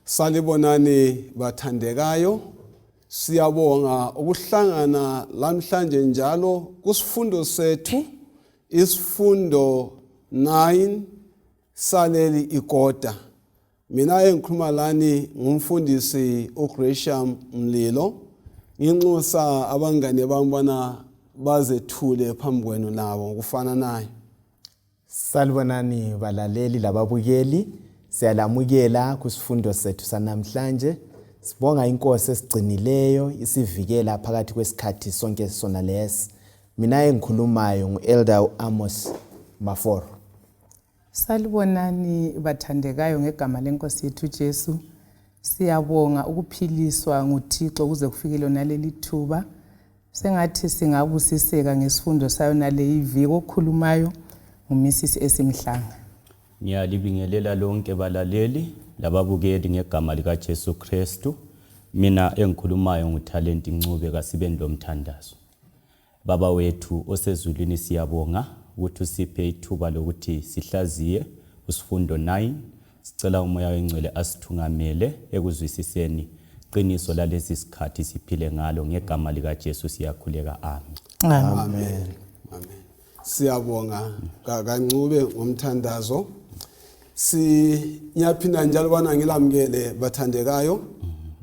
Salibonani bathandekayo. Siyabonga ukuhlangana lamhlanje njalo kusifundo sethu isifundo 9 saleli ikota. Mina engikhuluma lani ngumfundisi uGresham Mlilo. Nginxusa abangane bami bona bazethule phambi kwenu nabo ngokufananayo. Salibonani balaleli lababukeli, siyalamukela kusifundo sethu sanamhlanje. Sibonga inkosi esigcinileyo isivikela phakathi kwesikhathi sonke sona lesi. Mina engikhulumayo ngu-Elder Amos Maforo. Salibonani bathandekayo ngegama lenkosi yethu Jesu. Siyabonga ukuphiliswa nguThixo kuze kufike lona leli thuba. Sengathi singabusiseka ngesifundo sayo naleyi iviki okhulumayo nguMrs Esimhlanga. Ngiyalibingelela lonke balaleli lababukeli ngegama likaJesu Kristu. Mina engikhulumayo nguTalent Ncube kasibeni lomthandazo. Baba wethu osezulwini siyabonga ukuthi usiphe ithuba lokuthi sihlaziye usifundo 9. Sicela uMoya oyiNgcwele asithungamele ekuzwisiseni qiniso lalesi sikhathi siphile ngalo ngegama likaJesu siyakhuleka amen. Amen. Amen. Amen. Siyabonga kaNcube ngomthandazo. Si ngiyaphinda njalo bana ngilamukele bathandekayo.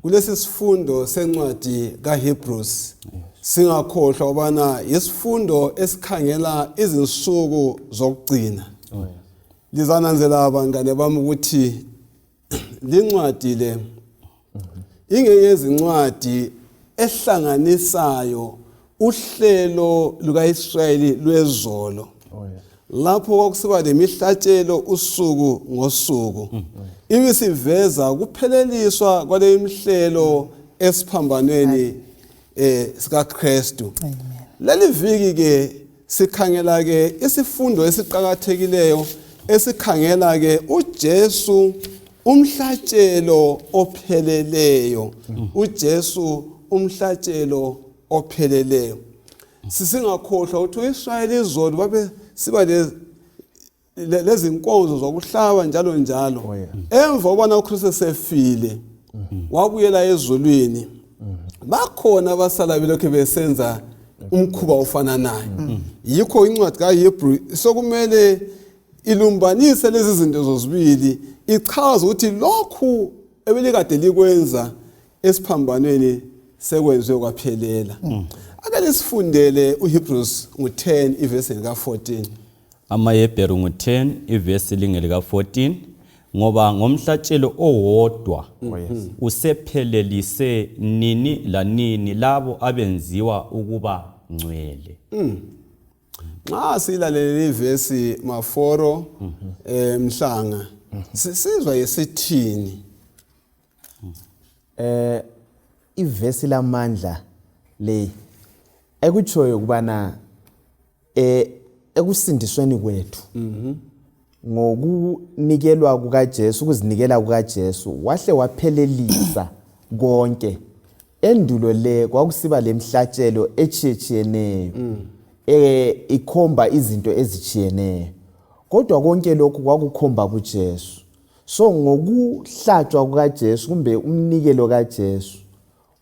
Kulesi sifundo sencwadi kaHebrews singakhohlwa ubana isifundo esikhangela izinsuku zokugcina. Oh, Lizananzela bangane bami ukuthi lincwadi le ingenyezincwadi ehlanganisayo uhlelo lukaIsrayeli lwezolo oh, lapho kwakusiba lemihlatshelo usuku ngosuku mm. ibisiveza ukupheleliswa kwale mihlelo esiphambanweni eh sikaKristu leli viki ke Sikhangela ke isifundo esiqakathekileyo esikhangela ke uJesu umhlatshelo opheleleyo. uJesu umhlatshelo opheleleyo. Sisingakhohlwa ukuthi uIsrayeli izolo babe siba lezinkonzo zokuhlaba njalo njalo oh, emva kokubana uKristu esefile mm-hmm. wabuyela ezulwini mm-hmm. bakhona abasala belokhu besenza umkhuba ofananayo mm-hmm. yikho incwadi kaHebrew sokumele ilumbanise lezi zinto zozibili ichaze ukuthi lokhu ebelikade likwenza esiphambanweni sekwenziwe kwaphelela mm. ake lisifundele uHebrews ngu-10 ivesi lika-14 AmaHebheru ngu-10 ivesi lingelika-14 ngoba ngomhlatshelo owodwa oh, usephelelise nini lanini labo abenziwa ukuba ngcwele. Mm. Nxa silalele ivesi maforo eh mhlanga sisizwa yesithini Eh ivesi lamandla le ekutshoyo ukubana eh ekusindisweni kwethu mhm. ngokunikelwa kukaJesu ukuzinikela kukaJesu wahle waphelelisa konke endulo le kwakusiba lemhlatshelo etshiyetshiyeneyo mm. eh ikhomba izinto ezitshiyeneyo kodwa konke lokhu kwakukhomba kuJesu so ngokuhlatshwa kukaJesu kumbe umnikelo kaJesu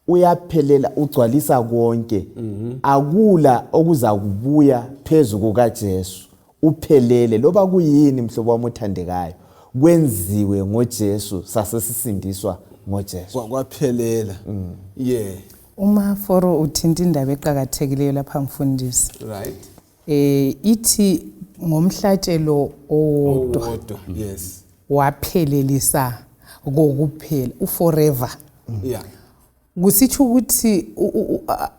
uyaphelela ugcwalisa konke mm -hmm. akula okuzakubuya phezu kukaJesu uphelele loba kuyini mhlobo wami othandekayo kwenziwe ngoJesu sasesisindiswa ngoJesu kwaphelela mm. yeah umaforo uthinta indaba eqakathekileyo lapha mfundisi right eh ithi ngomhlatshelo owodwa yes waphelelisa kokuphela uforever yeah kusitsho ukuthi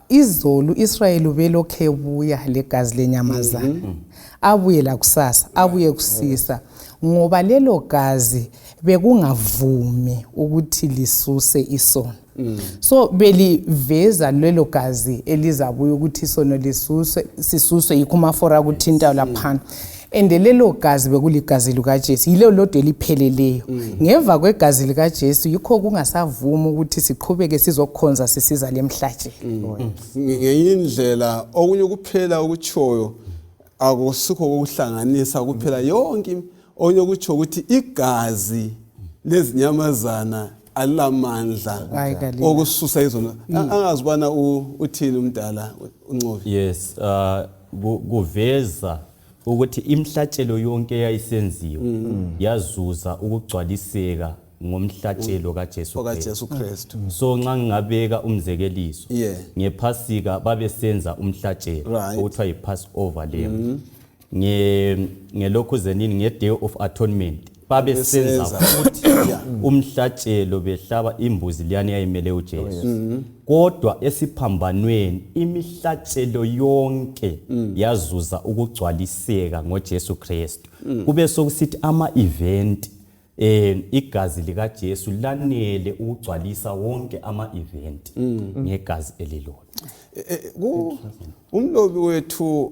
izolo uIsrayeli ubelokhe ebuya legazi lenyamazana mm -hmm. abuye lakusasa abuye kusisa ngoba lelo gazi bekungavumi ukuthi lisuse isono mm. so beliveza lelo gazi elizabuya ukuthi isono lisuswe sisuswe yikho umafora kuthinta laphana and lelo gazi bekuligazi likaJesu yilo lodwa elipheleleyo mm. ngemva kwegazi likaJesu yikho kungasavumi ukuthi siqhubeke sizokhonza sisiza lemhlatshelo mm. ngenye indlela okunye kuphela okutshoyo akusikho kokuhlanganisa kuphela yonke okunye kutsho ukuthi igazi lezinyamazana alilamandla Hayi, kalila. okususa izono. Angazi ubana uthini umdala uNcube. Yes, kuveza ukuthi imhlatshelo yonke eyayisenziwa yazuza ukugcwaliseka ngomhlatshelo kaJesu okaJesu Kristu. So nxa ngingabeka umzekeliso, ngephasika babesenza umhlatshelo okuthiwa yi-Passover lamb. Ngelokhu zenini nge-Day of Atonement babesenza futhi umhlatshelo, behlaba imbuzi liyani yayimele uJesu. Kodwa esiphambanweni imihlatshelo yonke yazuza ukugcwaliseka ngoJesu Kristu. Kube sokusithi ama-event, igazi likaJesu lanele ukugcwalisa wonke ama-event ngegazi elilodwa. Umlobi wethu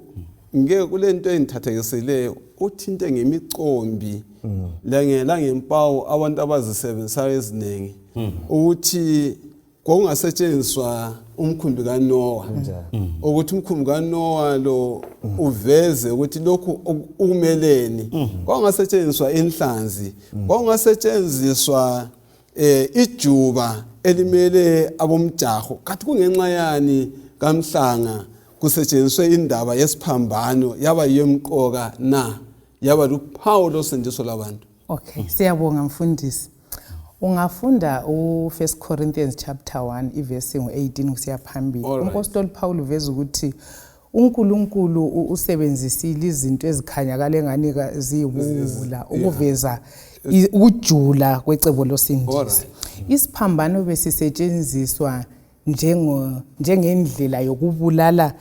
ngeke kulento engithathekisileyo uthinte ngemicombi langempawu abantu abazisebenzisayo eziningi, ukuthi kwakungasetshenziswa umkhumbi kaNoah, ukuthi umkhumbi kaNoah lo uveze ukuthi lokhu ukumeleni. Kwakungasetshenziswa inhlanzi, kwakungasetshenziswa ijuba elimele abomjaho. Kathi kungenxa yani kaMhlanga kusetshenziswe indaba yesiphambano yaba yemqoka na, yaba luphawu losindiso lwabantu? Okay, siyabonga mfundisi. Ungafunda u1 Corinthians chapter 1 ivesi ngo18 kusiya phambili. Umpostoli Paul uveza ukuthi uNkulunkulu usebenzisile izinto ezikhanyakala engani ziyiwula ukuveza ukujula kwecebo losindiso. Isiphambano besisetshenziswa njengendlela yokubulala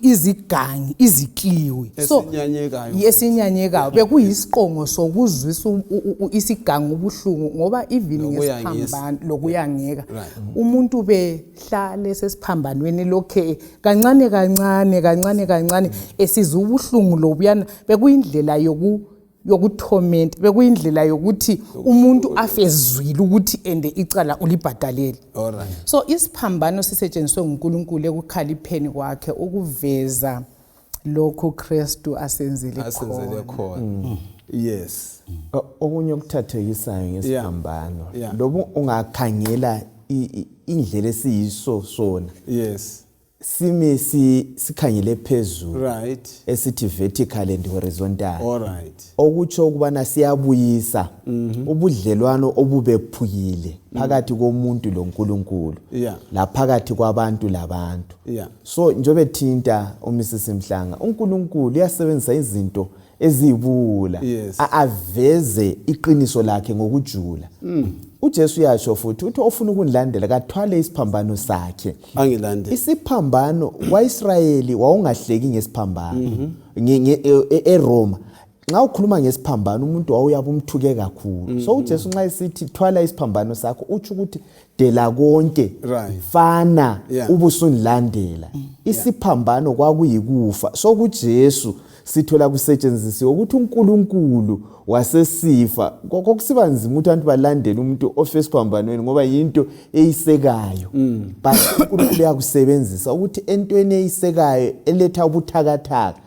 izigangi, izikliwi. So esinyanyekayo. Esinyanyekayo bekuyisiqongo sokuzwisa isigangi ubuhlungu, ngoba even Lokuyangisa. ngesiphambano lokuyangeka, umuntu behlale sesiphambanweni lokhe kancane kancane kancane kancane esizwa ubuhlungu lobuyana. Bekuyindlela yokutorment, bekuyindlela yokuthi umuntu afezwile ukuthi ende icala ulibhadalele. So isiphambano sisetshenziswe nguNkulunkulu ekukhalipheni kwakhe ukuveza lokhu Kristu asenzele asenzele khona. Khona, yes. Okunye okuthathekisayo ngesiphambano, lobu ungakhangela indlela esiyiso sona, simi sikhangele phezulu, esithi vertical and horizontal, okutsho ukubana siyabuyisa ubudlelwano obubephukile phakathi komuntu loNkulunkulu, laphakathi kwabantu labantu. So njobe thinta uMrs Mhlanga, uNkulunkulu uyasebenzisa izinto eziyibuwula aveze iqiniso lakhe ngokujula. UJesu uyasho futhi uthi ofuna ukundilandela kathwale isiphambano sakhe angilandele. Isiphambano kwaIsrayeli wawungahleki ngesiphambano. eRoma nxa ukhuluma ngesiphambano umuntu wawuyabe umthuke kakhulu. So uJesu nxa esithi thwala isiphambano sakho, utsho ukuthi dela konke, fana ubusundilandela. Isiphambano kwakuyikufa. So kuJesu sithola kusetshenzisiwe ukuthi uNkulunkulu wasesifa. Kwakusiba nzima ukuthi abantu balandele umuntu ofe esiphambanweni ngoba yinto eyisekayo, but uNkulunkulu uyakusebenzisa ukuthi entweni eyisekayo eletha ubuthakathaka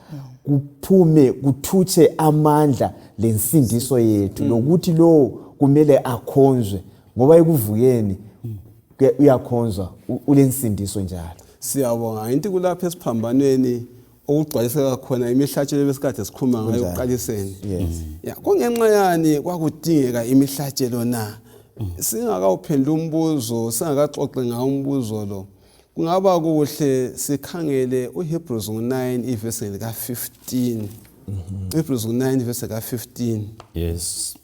kuphume kuthutshe amandla lensindiso yethu, lokuthi lowo kumele akhonzwe ngoba ekuvukeni uyakhonzwa, ulensindiso njalo. Siyabonga. Into kulapha esiphambanweni okugcwaliseka khona imihlatshelo besikade sikhuluma ngayo ekuqaliseni. Ya, kungenxa yani kwakudingeka imihlatshelo na? Singakawuphenduli umbuzo, singakaxoxi ngawo umbuzo lo, kungaba kuhle sikhangele uHebrews 9 ivesi lika-15. Hebrews 9 ivesi lika-15. Yes.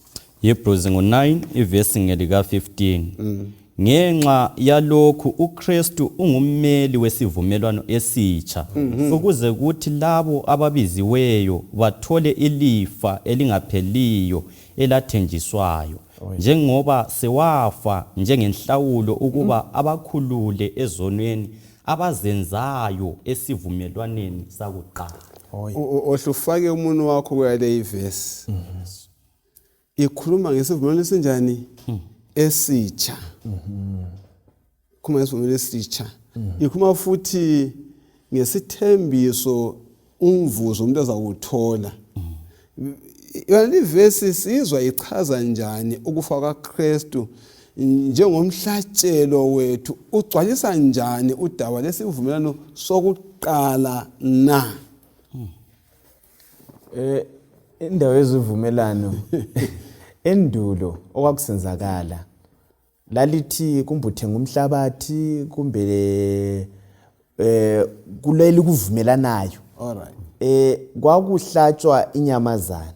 Hebrews ngo-9 ivesi ngelika-15. Ngenxa yalokhu uKristu ungummeli wesivumelwano esitsha, ukuze kuthi labo ababiziweyo bathole ilifa elingapheliyo elathenjiswayo, njengoba sewafa njengenhlawulo ukuba abakhulule ezonweni abazenzayo esivumelwaneni sakuqala. Ohle ufake umunwe wakho kuyale ivesi. Ikhuluma ngesivumelwano esinjani? Esitsha. Ikhuluma ngesivumelwano esitsha. Ikhuluma futhi ngesithembiso, umvuzo umuntu azawuthola. Yona livesi sizwa ichaza njani ukufa kaKristu njengomhlatshelo wethu ugcwalisa njani udaba lesivumelwano sokuqala na? Eh indawo yezivumelano endulo okwakusenzakala lalithi kumbe uthenga umhlabathi kumbe eh kuleli kuvumelanayo Alright. eh kwakuhlatshwa inyamazana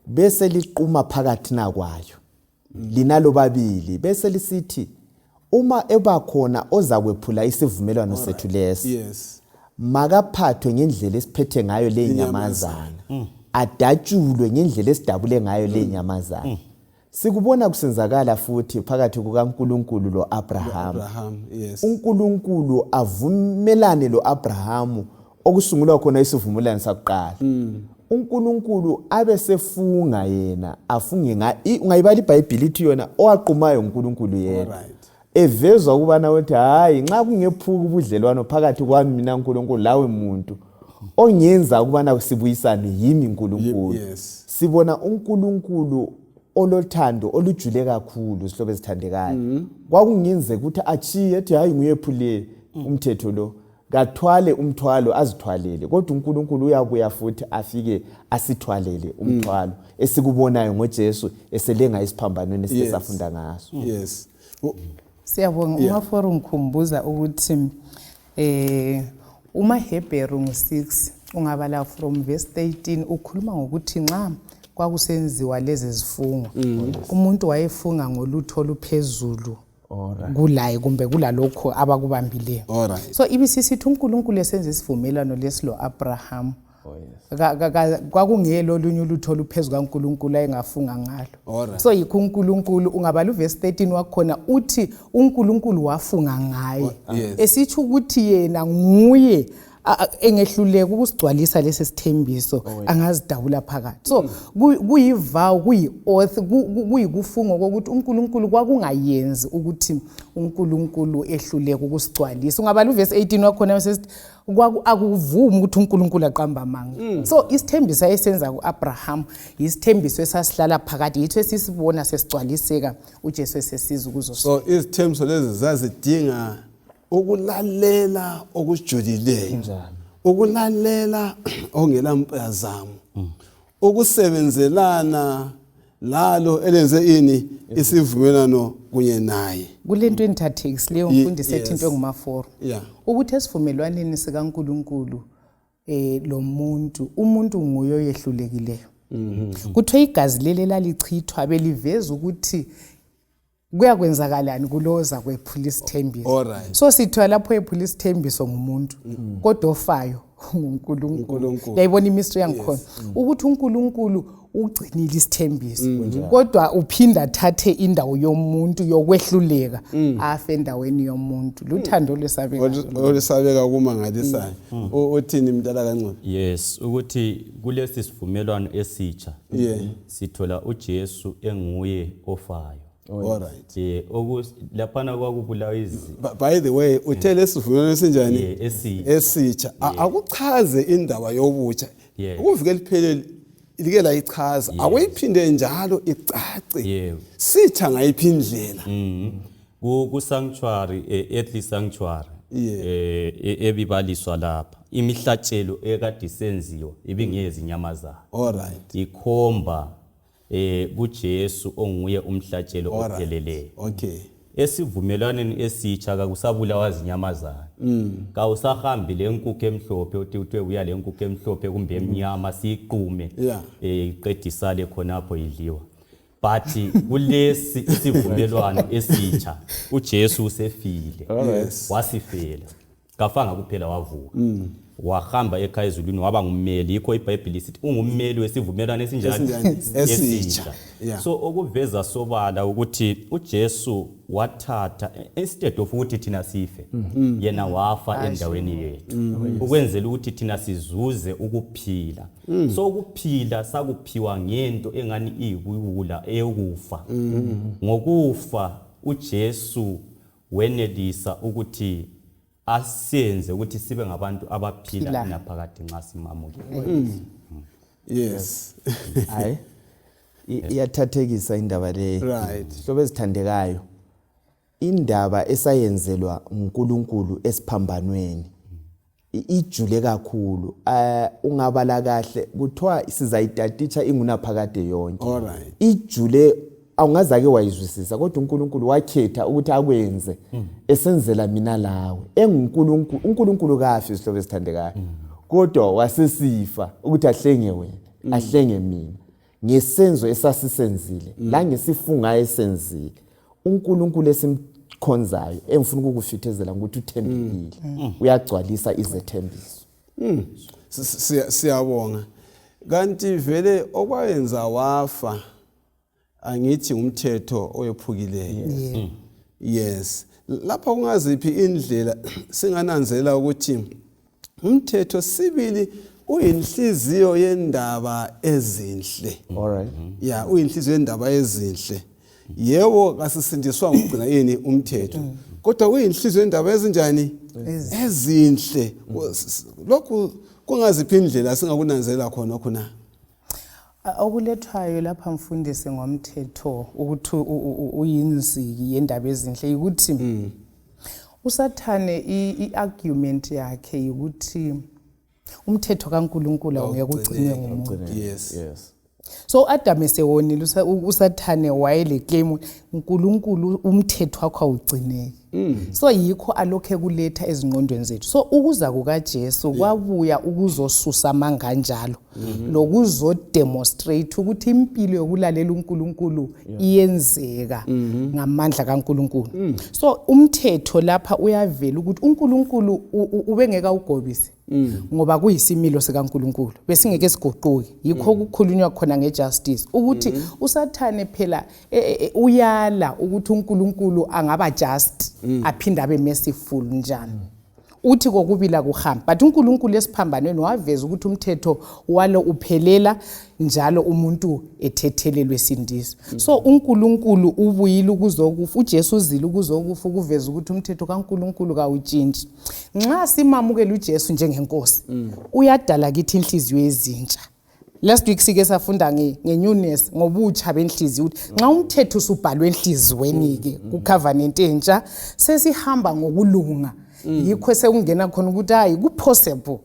bese liquma phakathi nakwayo linalo babili bese lisithi uma eba khona ozakwephula isivumelwano sethu lesi Yes. makaphathwe ngendlela esiphethe ngayo le nyamazana adatshulwe ngendlela esidabule ngayo le nyamazana sikubona kusenzakala futhi phakathi kukaNkuluNkulu loAbraham Abraham, yes. uNkulunkulu avumelane loAbrahamu okusungulwa khona isivumelwano sakuqala uNkulunkulu abe sefunga yena afunge nga ungayibala iBhayibheli ithi yona owaqumayo uNkulunkulu yena Alright. evezwa ukubana ukuthi hayi nxa kungephuka ubudlelwano phakathi kwami mina uNkulunkulu lawe muntu ongenza ukubana sibuyisane yimi uNkulunkulu Yes. sibona uNkulunkulu olothando olujule kakhulu sihlobo ezithandekayo kwakungenzeka ukuthi achiye ethi hayi nguyephule umthetho lo kathwale umthwalo azithwalele kodwa uNkulunkulu uyabuya futhi afike asithwalele umthwalo esikubonayo ngoJesu eselenga esiphambanweni esike safunda ngaso Yes. Siyabonga Yeah. uMaforo ngikhumbuza ukuthi umaHebheru ngu-6 ungabala from verse 13 ukhuluma ngokuthi nxa kwakusenziwa lezi zifungo umuntu wayefunga ngolutho oluphezulu kulaye kumbe kulalokho abakubambileyo. Alright. So ibisisithi uNkulunkulu esenza isivumelwano lesi lo-Abraham kwakungelo olunye ulutho oluphezu kaNkulunkulu ayengafunga ngalo. Alright. So yikho uNkulunkulu ungabala uvesi 13 wakhona uthi uNkulunkulu wafunga ngaye Yes. esitsho ukuthi yena nguye engehluleka ukusigcwalisa lesi sithembiso angazidabula phakathi. So kuyivow, kuyi-oath, kuyikufungo kokuthi uNkulunkulu kwakungayenzi ukuthi uNkulunkulu ehluleke ukusigcwalisa. Ungabala uvesi 18 wakhona sesithi akuvumi ukuthi uNkulunkulu aqamba amanga. So isithembiso ayesenza ku-Abraham yisithembiso esasihlala phakathi, yitho esisibona sesigcwaliseka uJesu esesiza ukuzo. So izithembiso lezi zazidinga ukulalela okujulileyo, ukulalela okungela mpazamo, ukusebenzelana lalo elenze ini isivumelwano kunye naye. Kulento engithathekisileyo mfundisi ethi into engumaforo ukuthi esivumelwaneni sikaNkulunkulu lo muntu umuntu nguye oyehlulekileyo. Kuthiwe igazi leli lalichithwa beliveza ukuthi kuyakwenzakalani kuloza kwephula isithembiso. Alright. So sithiwa lapho ephula isithembiso ngumuntu kodwa ofayo nguNkulunkulu. uNkulunkulu. Uyayibona imystery yangikhona ukuthi uNkulunkulu ugcinile isithembiso kodwa uphinda athathe indawo yomuntu yokwehluleka afe endaweni yomuntu. Luthando olwesabekayo. Olusabeka kumangalisayo. Uthini mntala kaNcube? Yes, ukuthi kulesi sivumelwano esitsha Yeah. sithola uJesu enguye ofayo. Alright. Laphana kwakubulawa izi By the way, uthe lesivumelwano esinjani? Yeah, esitsha. Esitsha. Akuchaze indaba yobutsha. Yeah. Ukuvika liphelele like layichaza. Akuyiphinde njalo icace. Yebo. Sitsha ngayiphi indlela? Ku sanctuary, earthly sanctuary. Yeah. Ebibaliswa lapha. Imihlatshelo ekade isenziwa ibingezi inyamazana. Alright. Ikhomba kuJesu onguye umhlatshelo Alright. opheleleyo. Okay. Esivumelwaneni esitsha kakusabulawa zinyamazana. Kawusahambi lenkukhu emhlophe uthi uthe uya lenkukhu emhlophe kumbe emnyama siyiqume. Yeah. Iqedisale khonapho idliwa. But kulesi isivumelwano esitsha uJesu usefile. Yes. Wasifela. Kafanga kuphela wavuka. Wahamba ekhaya ezulwini waba ngummeli. Yikho iBhayibheli isithi ungummeli wesivumelwano esinjani? Esinjani? Esitsha. Esitsha. Yeah. So okuveza sobala ukuthi uJesu wathatha instead of ukuthi thina sife yena wafa endaweni yethu ukwenzela ukuthi thina sizuze ukuphila. So ukuphila sakuphiwa ngento engani iyibuwula eyokufa. Ngokufa uJesu wenelisa ukuthi asenze ukuthi sibe ngabantu abaphila Phila. naphakade nxa simamukela. Yes. Hayi, iyathathekisa indaba leyi. Right. Hlobo ezithandekayo, indaba esayenzelwa uNkulunkulu esiphambanweni ijule kakhulu. Ungabala kahle kuthiwa sizayitatitsha ingunaphakade yonke. All right. Ijule, awungazake wayizwisisa, kodwa uNkulunkulu wakhetha ukuthi akwenze esenzela mina lawe. EnguNkulunkulu, uNkulunkulu kafi, izihlobo ezithandekayo, kodwa wasesifa ukuthi ahlenge wena, ahlenge mina ngesenzo esasisenzile la ngesifunga esenzile. uNkulunkulu esimkhonzayo, engifuna ukukufithezela ukuthi uthembekile, uyagcwalisa izethembiso. Siyabonga. Kanti vele okwayenza wafa angithi umthetho oyephukileyo. Yes. Lapha kungaziphi indlela singananzela ukuthi umthetho sibili uyinhliziyo yendaba ezinhle? All right. Ya, uyinhliziyo yendaba ezinhle. Yebo, kasisindiswa ngokugcina yini umthetho, kodwa uyinhliziyo yendaba ezinjani? Ezinhle. Lokhu kungaziphi indlela singakunanzelela khona khona? Okulethwayo lapha, mfundisi, ngomthetho ukuthi uyinziki yendaba ezinhle ukuthi uSathane i-argument yakhe ukuthi umthetho kaNkulunkulu awungeke ugcinwe ngumuntu. So Adam esewonile, uSathane wayele claim, uNkulunkulu, umthetho wakho awugcineki. So yikho alokhe kuletha ezingqondweni zethu. So ukuza kukaJesu kwabuya ukuzosusa amanganjalo lokuzodemonstrate ukuthi impilo yokulalela uNkulunkulu iyenzeka ngamandla kaNkulunkulu. So umthetho lapha uyavela ukuthi uNkulunkulu ubengeke awugobise ngoba kuyisimilo sikaNkulunkulu, besingeke siguquke. Yikho kukhulunywa khona ngejustice ukuthi uSathane phela uyala ukuthi uNkulunkulu angaba just aphinde abe merciful njani. Uthi kokubili akuhambi, but uNkulunkulu esiphambanweni waveza ukuthi umthetho walo uphelela njalo umuntu ethethelelwe, esindiswa. So uNkulunkulu ubuyile ukuzokufa, uJesu uzile ukuzokufa ukuveza ukuthi umthetho kaNkulunkulu kawutshintshi. Nxa simamukela uJesu njengenkosi, uyadala kithi inhliziyo ezintsha. Last week sike safunda nge-newness, ngobutsha benhliziyo, ukuthi nxa umthetho usubhalwe enhliziyweni-ke ku-covenant entsha, sesihamba ngokulunga. Yikho sekungena khona ukuthi hayi, ku-possible,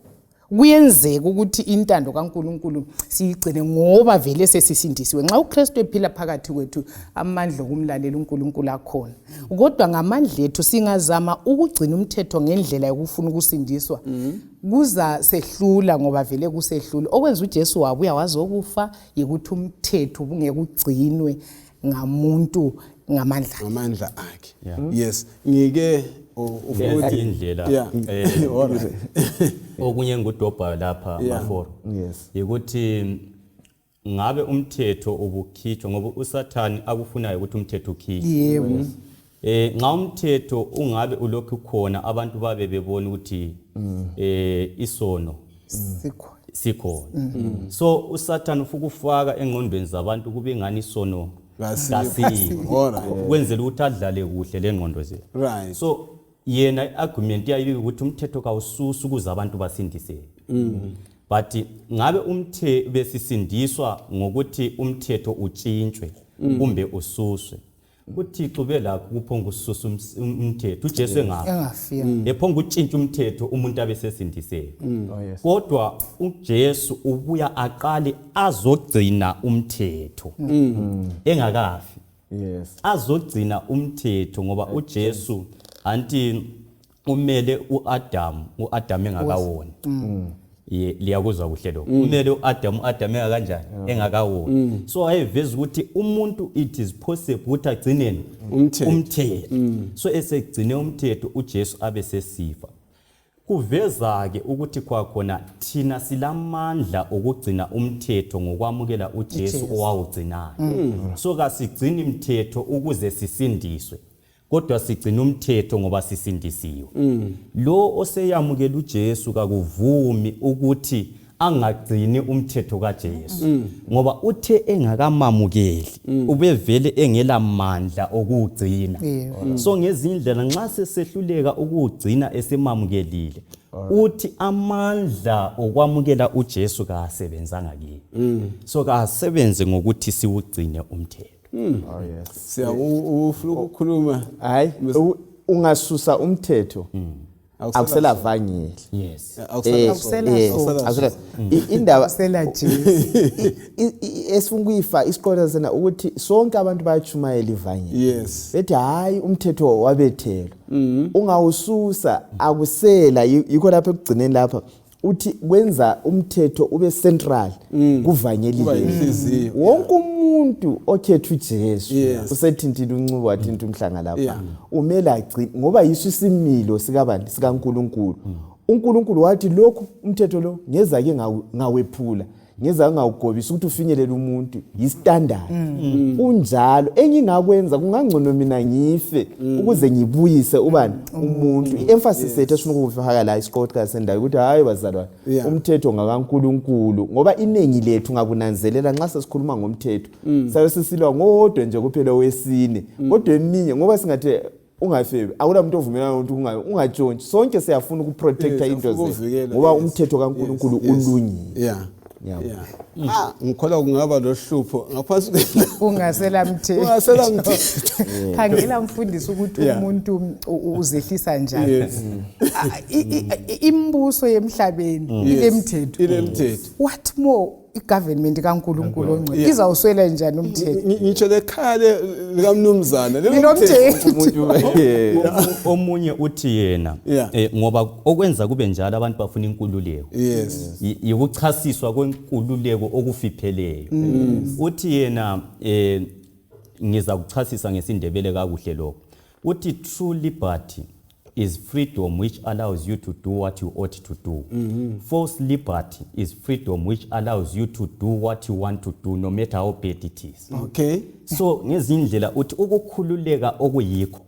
kuyenzeka ukuthi intando kaNkulunkulu siyigcine ngoba vele sesisindisiwe. Nxa uKristu ephila phakathi kwethu, amandla okumlalela uNkulunkulu akhona, kodwa ngamandla ethu singazama ukugcina umthetho ngendlela yokufuna ukusindiswa, kuza sehlula, ngoba vele kusehlula. Okwenza uJesu wabuya wazokufa yikuthi umthetho ubungeke ugcinwe ngamuntu ngamandla ngamandla akhe. Yes, ngike ufuna ukuthi indlela All right. Okunye engikudobhayo lapha, maforo, ukuthi ngabe umthetho ubukhitshwa, ngoba uSathani akufunayo ukuthi umthetho ukhitshwe. Nxa umthetho ungabe ulokhu khona, abantu babe bebona ukuthi isono sikhona, sikhona. So uSathane ufuna ukufaka engqondweni zabantu kube ngani isono kasikho. Kasikho, All right. ukwenzela ukuthi adlale kuhle lengqondo zethu. So yena i-argument yayibe ukuthi umthetho kawususi ukuze abantu basindiseke, but ngabe umthe besisindiswa ngokuthi umthetho utshintshwe kumbe ususwe. UThixo belakho kuphonga ususa umthetho, uJesu engafa, engafika, ephonga utshintsha umthetho, umuntu abe sesindiseke. Oh yes. Kodwa uJesu ubuya aqale azogcina umthetho engakafi, azogcina umthetho, ngoba uJesu anti umele uAdam, uAdam engakawoni. Ye, liyakuzwa kuhle lokho? Umele uAdam, uAdam engakanjani? Engakawoni. So ayeveza ukuthi umuntu, it is possible ukuthi agcineni umthetho. Umthetho. So esegcine umthetho, uJesu abe sesifa. Kuveza ke ukuthi kwakhona thina silamandla okugcina umthetho ngokwamukela uJesu uJesu. owawugcinayo. So kasigcini umthetho ukuze sisindiswe, kodwa sigcina umthetho ngoba sisindisiwe. Lo oseyamukela uJesu kakuvumi ukuthi angagcini umthetho kaJesu, ngoba uthe engakamamukeli ubevele engela mandla okuwugcina. So ngezindlela nxa sesehluleka ukuwugcina esimamukelile. Uthi amandla okwamukela uJesu kasebenzanga kimi. So kasebenze ngokuthi siwugcine umthetho. Oh yes. Siya ufuna ukukhuluma. Hayi, ungasusa umthetho akusela vangeli. Yes. Akusela sono. Akusela. Indaba Akusela Jesu. Esifuna ukuyifa isiqonda sena ukuthi sonke abantu bayachumayela ivangeli. Bethi hayi umthetho wabethelwa. Ungawususa akusela, yikho lapha ekugcineni lapha uthi kwenza umthetho ube central kuvangeli Kuba leli. yinhliziyo. Wonke umuntu okhetha uJesu usethintile uncubo, wathinta umhlanga lapha, umele agcine ngoba yiso isimilo sikabani, sikaNkulunkulu. uNkulunkulu wathi lokhu umthetho lo ngezake ngawephula, ngezake ngawugobisa ukuthi ufinyelele umuntu, yi-standard. Unjalo engingakwenza kungangcono mina ngife ukuze ngibuyise ubani, umuntu. I-emphasis yethu esifuna ukufaka la isiqoqa sendawo ukuthi hayi bazalwane, umthetho ngakaNkulunkulu, ngoba iningi lethu ngakunanzelela nxa sesikhuluma ngomthetho sabe sesilwa ngodwa nje kuphela wesine, kodwa eminye ngoba singathi ungafebi, akula muntu ovumelana ukuthi ungatshontshi. Sonke siyafuna ukuprotecta Yes, into siyafuna zethu ukuvikela, ngoba umthetho kaNkulunkulu ulungile. Ngikholwa kungaba lohlupho ngaphansi Kungasela mthetho. Kungasela mthetho. Khangela mfundisi ukuthi umuntu uzehlisa njani. Imibuso yemhlabeni ilemthetho. Ilemthetho. What more igovernment kaNkulunkulu ongcwele izawuswela njani umthetho? Ngitsho lekhaya likamnumzana Linomthetho. Omunye uthi yena, ngoba okwenza kube njalo abantu bafuna inkululeko. Yikuchasiswa kwenkululeko okufipheleyo. Uthi yena, ngiza kuchasisa ngesiNdebele kakuhle lokho. Uthi true liberty is freedom which allows you to do what you ought to do. False liberty is freedom which allows you to do what you want to do, no matter how bad it is. So ngezindlela uthi ukukhululeka okuyikho,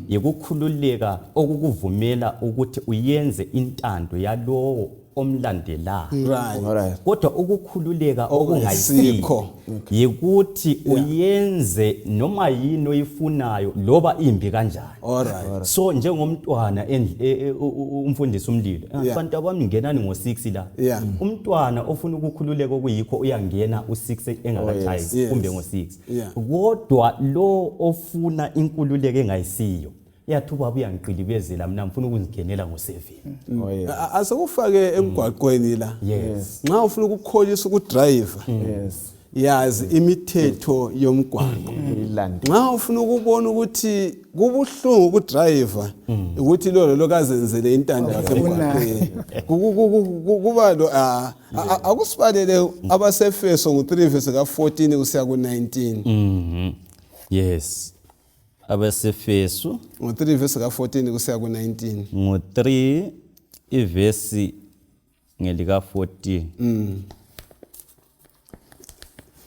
yikukhululeka okukuvumela ukuthi uyenze intando yalowo omlandelayo. Kodwa ukukhululeka Okungayisikho. okungayisikho yikuthi uyenze noma yini oyifunayo loba imbi kanjani. So njengomntwana umfundisi umlilo, abantu abami ngenani ngo6 la. Umntwana ofuna ukukhululeka okuyikho uyangena u6 engakatshayi kumbe ngo6. Kodwa lo ofuna inkululeko engayisiyo yathi ubaba uyangiqilibezela, mina ngifuna ukuzingenela ngo7. Oh, yes. Asekufake emgwaqweni la. Nxa ufuna ukukholisa ukudrive, yazi imithetho yomgwaqo. Ilande. Nxa ufuna ukubona ukuthi kubuhlungu ukudrive, ukuthi lo lo kazenzele intando yakhe emgwaqweni. Kuba lo, akusibalele abaseFeso ngo3 verse ka14 kusiya ku19. Yes. Abasefeso ngo3 verse ka14 kusiya ku19. Ngo3 ivesi ngelika 14.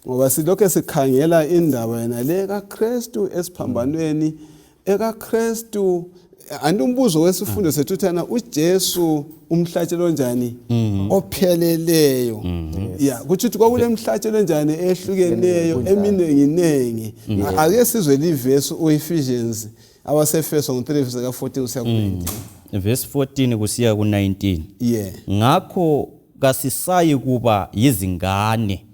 Ngoba silokho sikhangela indaba yena le kaKristu esiphambanweni, ekaKristu. Anti umbuzo wesifundo sethu uthana uJesu umhlatshelo onjani opheleleyo. Kutsho ukuthi kwakulemhlatshelo enjani ehlukeneyo eminenginengi. Ake sizwe livesi uEphesians abaseFeso ngo3 verse ka14 kusiya ku19. Verse 14 kusiya ku19. Ngakho kasisayi kuba yizingane.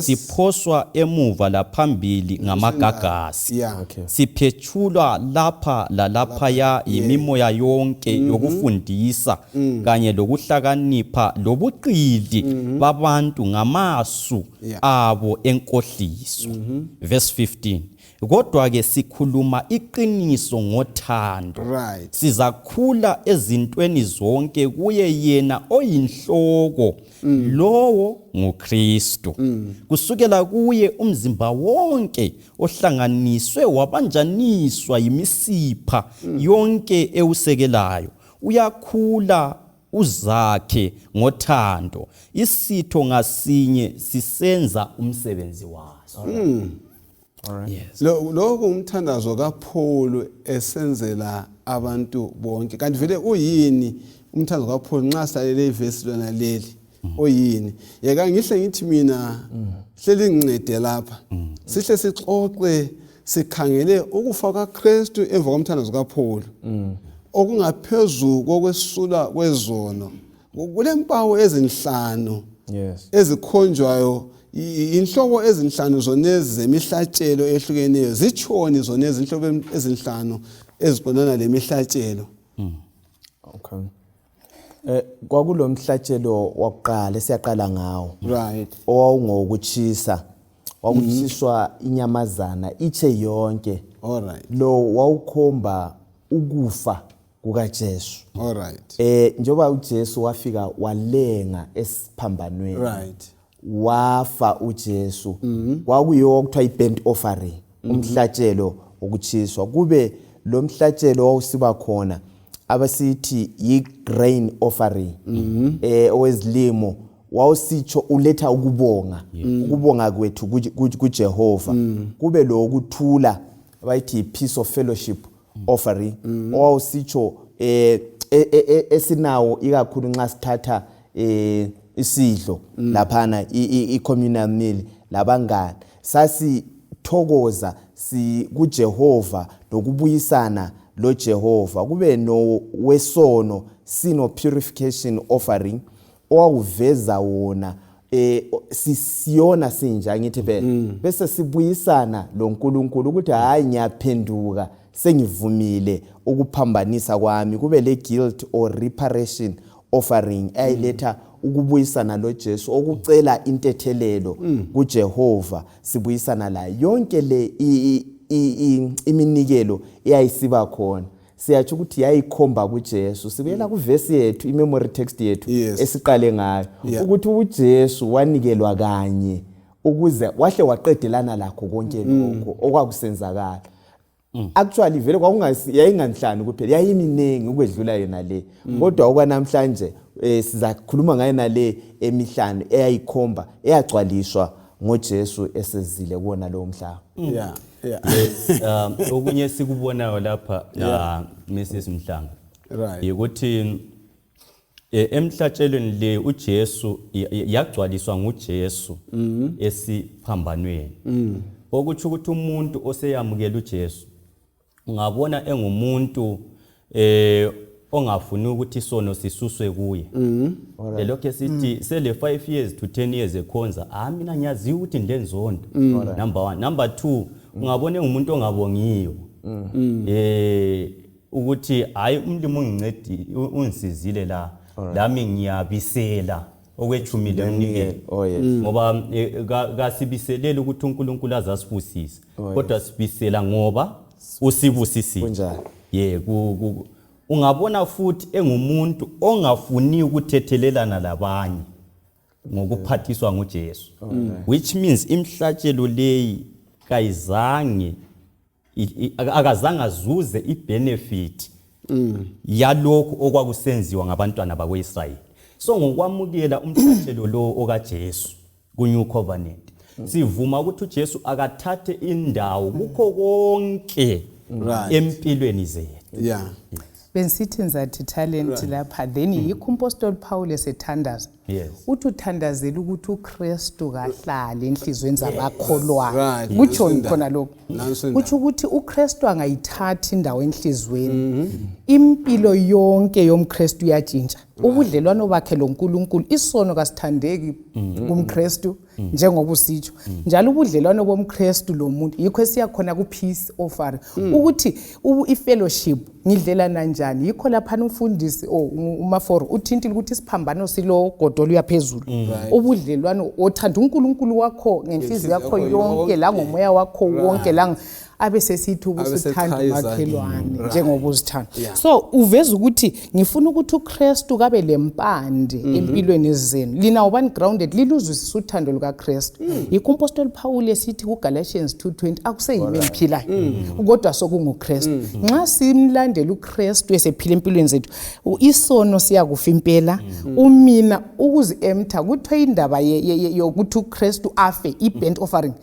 Siphoswa emuva laphambili ngamagagasi. Siphetshulwa lapha lalaphaya yimimoya yonke yokufundisa kanye lokuhlakanipha lobuqili babantu ngamasu abo enkohliso. Verse 15. Kodwa ke sikhuluma iqiniso ngothando. Sizakhula ezintweni zonke kuye yena oyinhloko, lowo nguKristu. Kusukela kuye umzimba wonke ohlanganiswe wabanjaniswa yimisipha yonke ewusekelayo, uyakhula uzakhe ngothando, isitho ngasinye sisenza umsebenzi waso. Yes. Lokhu umthandazo kaPaul esenzela abantu bonke. Kanti vele uyini umthandazo kaPaul nxa silalele ivesi lona leli? Oyini? Yeka ngihle ngithi mina hleli ngincede lapha. Sihle sixoxe sikhangele ukufa kaKristu emva komthandazo kaPaul. Okungaphezu kokwesula kwezono. Kulempawu ezinhlanu Yes. ezikhonjwayo, inhlobo ezinhlanu zonezi zemihlatshelo ehlukeneyo. Zitshoni zonezi inhlobo ezinhlanu eziqondana lemihlatshelo? Okay. Kwakulomhlatshelo wakuqala esiyaqala ngawo. Owawungokuchisa. Wakuchiswa inyamazana iche yonke. All right. Lo wawukhomba ukufa kukaJesu. All right. Njengoba uJesu wafika walenga esiphambanweni. Wafa uJesu. Kwakuyiwo okuthiwa i-burnt offering, umhlatshelo wokuchiswa. Kube lo mhlatshelo wawusiba khona abasithi yi-grain offering, owezilimo, wawusitsho uletha ukubonga, ukubonga kwethu kuJehova. Kube lo ukuthula abayithi peace of fellowship offering, owawusitsho esinawo ikakhulu nxa sithatha isidlo laphana, i-communal meal labangani, sasithokoza si kuJehova lokubuyisana lo Jehova. Kube no wesono, sin purification offering, owawuveza wona sisiyona sinja ngithi phela, bese sibuyisana lo nkulunkulu ukuthi hayi, ngiyaphenduka, sengivumile ukuphambanisa kwami. Kube le guilt or reparation offering ayiletha ukubuyisana lo Jesu, okucela intethelelo kuJehova, sibuyisana la. Yonke le iminikelo eyayisiba khona, siyatsho ukuthi yayikhomba kuJesu. Sibuyela kuvesi yethu, i-memory text yethu esiqale ngayo, ukuthi uJesu wanikelwa kanye ukuze wahle waqedelana lakho konke lokho okwakusenzakala. Actually vele kwakungasi yayinganhlanu kuphela, yayiminingi ukwedlula yona le, kodwa okwanamhlanje sizakhuluma ngayo nale emihlanu eyayikhomba, eyagcwaliswa ngoJesu esezile kuwona lowo mhlaba. Yes, okunye sikubonayo lapha, Mrs Mhlanga, ukuthi emhlatshelweni le uJesu yagcwaliswa nguJesu esiphambanweni. Okutsho ukuthi umuntu oseyamukela uJesu ungabona engumuntu ongafuni ukuthi isono sisuswe kuye. Elokhu esithi sele 5 years to 10 years ekhonza, mina ngiyaziwa ukuthi ndenzondo. Number 1, number 2, ungabona engumuntu ongabongiyo. Ukuthi hayi, umlimi ungincedi, ungisizile la, lami ngiyabisela okwechumi lemnikelo. Oh yes. Ngoba kasibiseleli ukuthi uNkulunkulu azasibusise, kodwa sibisela ngoba usibusisile. Kunjalo. Ye, ungabona futhi engumuntu ongafuni ukuthethelelana labanye ngokuphathiswa nguJesu, which means imhlatshelo leyi kayizange akazange azuze ibenefit yalokhu okwakusenziwa ngabantwana bakwaIsrayeli. So ngokwamukela umhlatshelo lo okaJesu ku New Covenant, sivuma ukuthi uJesu akathathe indawo kukho konke empilweni zethu. Bensithi ngizathi Talent lapha, then yikho umpostoli Paul esethandaza. Uthi uthandazela ukuthi uKristu kahlale enhlizweni zabakholwayo. Kutshoni khona lokho? Nansi indaba. Kutsho ukuthi uKristu angayithathi indawo enhlizweni. Impilo yonke yomKristu iyatshintsha. Ubudlelwano bakhe loNkulunkulu, isono kasithandeki kumKristu njengoba usitsho. Njalo ubudlelwano bomKristu lomuntu, yikho esiya khona ku peace offering. Ukuthi i-fellowship ngidlelana njani. Yikho lapha umfundisi uMaforo uthintile ukuthi isiphambano silogodo oluya phezulu. Ubudlelwano othanda uNkulunkulu wakho ngenhliziyo yakho Ngenhliziyo yakho yonke, yonke. langomoya wakho wonke, abe sesithi ubusuthanda Abe sechaya umakhelwane izandla. njengoba uzithanda. So uveza ukuthi ngifuna ukuthi uKristu kabe lempande empilweni zenu. Lina ubani grounded, liluzwisisa uthando lukaKristu. Yikho umpostoli Paul esithi kuGalatians 2:20, akuseyimi engiphilayo, kodwa sokunguKristu. Nxa simlandela uKristu esephila empilweni zethu, isono siyakufa impela. Umina ukuzi-emtha kuthiwe indaba yokuthi uKristu afe, i-burnt offering.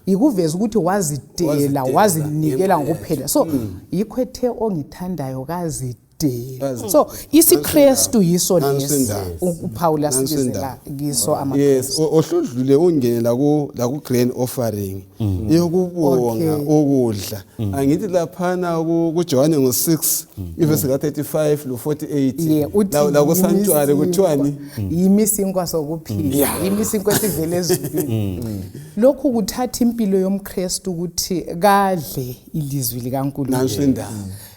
Yikuveza ukuthi wazidela, Wazidela, wazinikela ngempela. ngokuphela. So yikho ethe ongithandayo kazidele. Wazidela. So isiKristu yiso lesi uPaul asibizela kiso ama. Yes, ohludlule ungene la ku grain offering yokubonga ukudla. Angithi laphana ku John ngo6 ivesi ka 35 lo 48 la ku sanctuary kuthiwani yimi isinkwa sokuphila, yimi isinkwa esivele ezulwini. Lokhu kuthatha impilo yomKristu ukuthi kadle ilizwi likaNkulunkulu.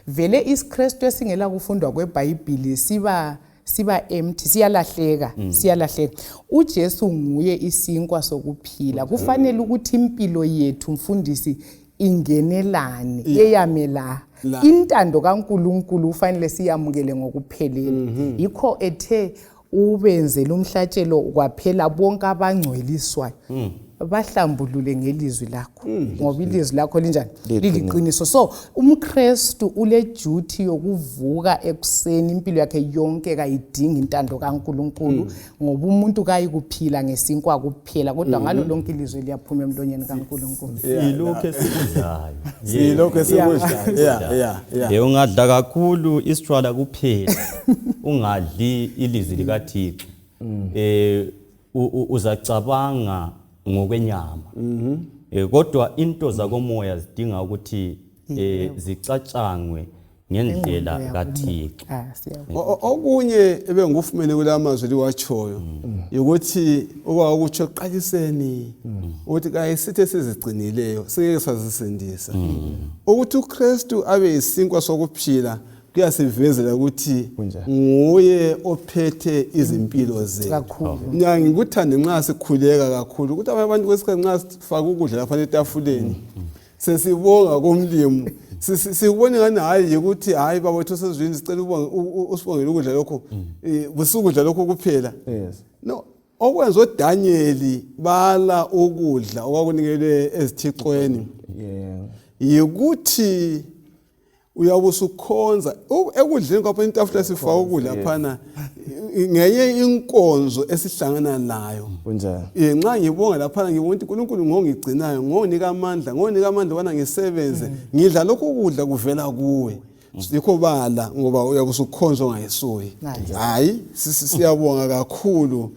Vele isiKristu esingela kufundwa kweBhayibhili siba empty, siyalahleka, siyalahleka. uJesu nguye isinkwa sokuphila. Kufanele ukuthi impilo yethu mfundisi ingenelane, eyame la. Intando kaNkulunkulu kufanele siyamukele ngokuphelele. Yikho ethe ubenzele umhlatshelo kwaphela bonke abangcweliswayo. Bahlambulule ngelizwi lakho, ngoba ilizwi lakho linjani? Liliqiniso. So umKristu ule duty yokuvuka ekuseni impilo yakhe yonke kayidingi intando kaNkulunkulu, ngoba umuntu kayikuphila ngesinkwa kuphela, kodwa ngalo lonke ilizwi liyaphuma emlonyeni kaNkulunkulu. Silokho esikudlayo. Silokho esikudlayo. Yeah. Ungadla kakhulu isitshwala kuphela, ungadli ilizwi likaThixo. Uzacabanga ngokwenyama. Kodwa into zakomoya zidinga ukuthi zicatshangwe ngendlela kaThixo. Okunye ebengikufumene kulamazwi liwatshoyo ukuthi okwakutsho ekuqaliseni ukuthi kayisithe sizigcinileyo singeke sazisindisa. Ukuthi uKristu abe yisinkwa sokuphila kuyasivezela ukuthi nguye ophethe izimpilo zethu. Ngikuthande nxa sikhuleka kakhulu ukuthi abanye abantu kwesikhathi nxa sifaka ukudla lapha etafuleni sesibonga komlimi, sikubone ngani hayi ukuthi hayi baba wethu osezulwini sicela usibongele ukudla lokho, busukudla lokho kuphela. No, okwenza uDaniel bala ukudla okwakunikelwe ezithixweni yikuthi uyabusukhonza ekudleni kwapha intafula sifaka ukudla phana ngenye inkonzo esihlangana nayo. Nxa ngibonga laphana ngibona ukuthi uNkulunkulu ngongigcinayo, ngonginika amandla, ngonginika amandla ubana ngisebenze, ngidla lokhu ukudla kuvela kuwe. Yikho bala ngoba uyabusukhonza ongayisuyi. Hayi, siyabonga kakhulu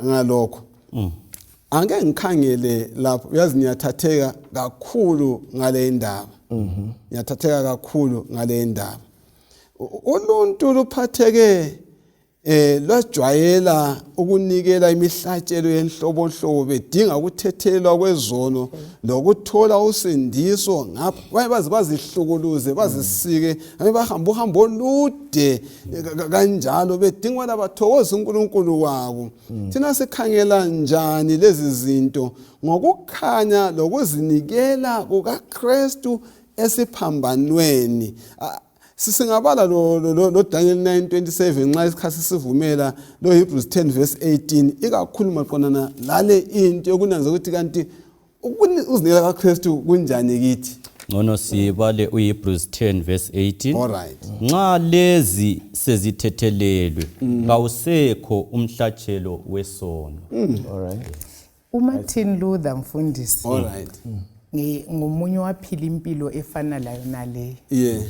ngalokho. Angeke ngikhangele lapho, uyazi ngiyathatheka kakhulu ngale indaba. Ngiyathatheka kakhulu ngale indaba. Uluntu luphatheke lwajwayela ukunikela imihlatshelo yenhlobonhlobo bedinga ukuthethelwa kwezono lokuthola usindiso. Ngapha baye baze bazihlukuluze bazisike, abe bahamba uhambo olude kanjalo bedinga ukuba bathokoze uNkulunkulu wabo. Thina sikhangela njani lezi zinto ngokukhanya lokuzinikela kukaKristu esiphambanweni? Singabala lo Daniel 9:27 nxa isikhathi sivumela, lo Hebrews 10 verse 18 ikakhulu maqondana lale into yokunanza ukuthi kanti uzinikela kaKristu kunjani kithi. Ngcono sibale uHebrews 10 verse 18. All right. Nxa lezi sezithethelelwe kawusekho umhlatshelo wesono. All right. uMartin Luther mfundisi. All right. Ngomunye waphila impilo efana layo nale. Yeah.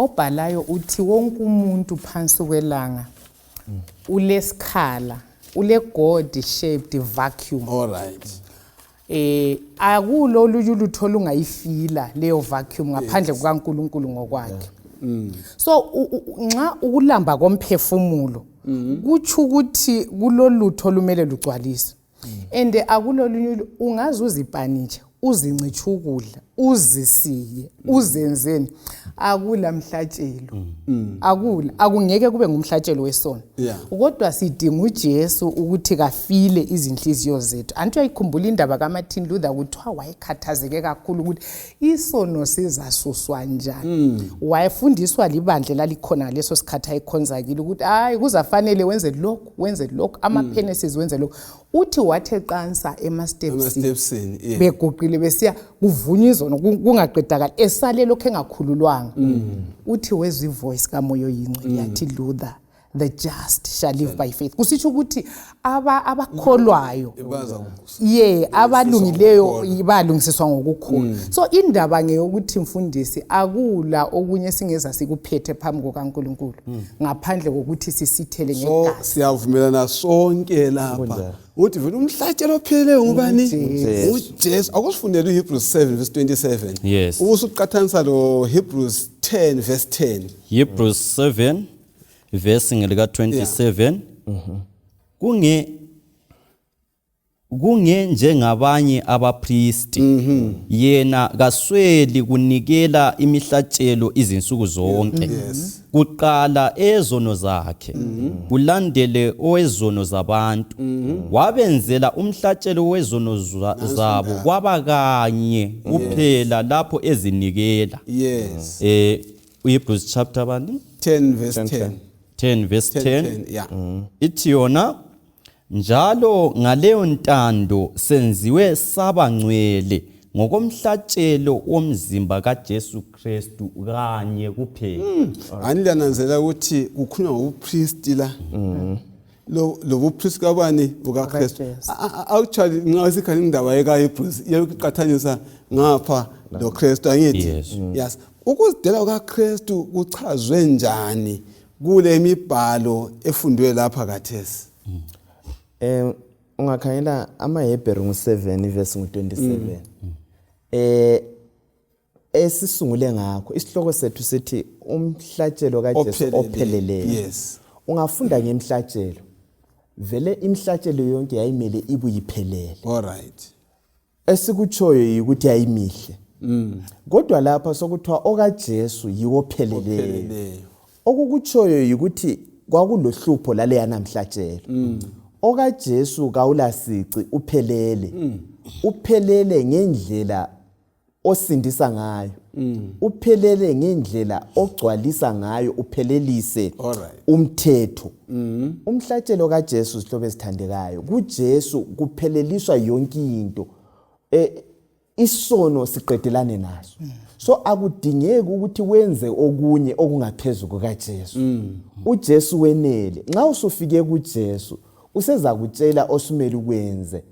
Obhalayo uthi wonke umuntu phansi kwelanga ulesikhala, ule God shaped vacuum. All right. Akulo olunye ulutho olungayifila leyo vacuum ngaphandle kukaNkulunkulu ngokwakhe. So nxa ukulamba komphefumulo kutsho ukuthi kulolutho lumele lugcwaliswe. And akulolunye ungaze uzipanitshe, uzincitshe ukudla, uzisiye, uzenzeni, akula mhlatshelo. Akula, akungeke kube ngumhlatshelo wesono. Kodwa sidinga uJesu ukuthi kafile izinhliziyo zethu. Anti uyayikhumbula indaba kaMartin Luther kuthiwa wayekhathazeke kakhulu ukuthi isono sizasuswa njani. Wayefundiswa libandla lalikhona leso sikhathi ayikhonzakile ukuthi hayi kuzafanele wenze lokhu, wenze lokhu, ama-penances wenze lokhu. Uthi wathe qansa ema-stepsini, beguqile besiya kuvunywa izono kungaqedakali, esale lokhu engakhululwanga. Uthi wezwa ivoice kaMoya oyingcwele yathi, Luther, The just shall live by faith. Kusitsho ukuthi abakholwayo, ye, abalungileyo balungisiswa ngokukholwa. So indaba ngeyokuthi, mfundisi, akula okunye singeza sikuphethe phambi kukaNkulunkulu ngaphandle kokuthi sisithele So ngegazi. Siyavumelana sonke lapha Kunjalo. Ukuthi vele umhlatshelo opheleleyo ngubani? UJesu. UJesu. Akusifundele uHebrews 7 verse 27. Yes. Ubusuqathanisa lo Hebrews 10 verse 10. Hebrews 7 verse ngelika 27. Kunge njengabanye abapristi, yena kasweli kunikela imihlatshelo izinsuku zonke, kuqala ezono zakhe, kulandele owezono zabantu. Wabenzela umhlatshelo wezono zabo kwaba kanye kuphela lapho ezinikela. UHebrews chapter bani? 10 verse 10. 10 verse 10. 10. 10, yeah. Ithi yona njalo, ngaleyo ntando senziwe saba ngcwele ngokomhlatshelo womzimba kaJesu Kristu kanye kuphela. Anilananzela ukuthi kukhulunywa ngobupristi la, lo lobupristi kabani? BukaKristu. BukaJesu. Actually, nxa sikhangela indaba yekaHebrews, iyakuqathanisa ngapha lo Kristu, angithi? Yes. Yes, ukuzidela kukaKristu kuchazwe njani kule mibhalo efundwe lapha kathesi? Ungakhangela amaHebheru ngu7 verse ngu27. Esisungule ngakho isihloko sethu sithi umhlatshelo kaJesu Opheleleyo. Opheleleyo. Ungafunda ngemhlatshelo, vele imhlatshelo yonke yayimele ibuyiphelele. All right. Esikutshoyo yikuthi yayimihle. Kodwa lapha sokuthiwa okaJesu yiwo opheleleyo. Opheleleyo. Okukutshoyo yikuthi kwakulohlupho laleyana mhlatshelo. OkaJesu kawulasici, uphelele. Uphelele ngendlela osindisa ngayo. Uphelele ngendlela ogcwalisa ngayo, uphelelise umthetho. Umhlatshelo kaJesu, zihlobo ezithandekayo, kuJesu kupheleliswa yonke into. Isono siqedelane naso. So akudingeki ukuthi wenze okunye okungaphezulu kukaJesu. UJesu wenele. Nxa usufike kuJesu, usezakutshela osumele ukwenze.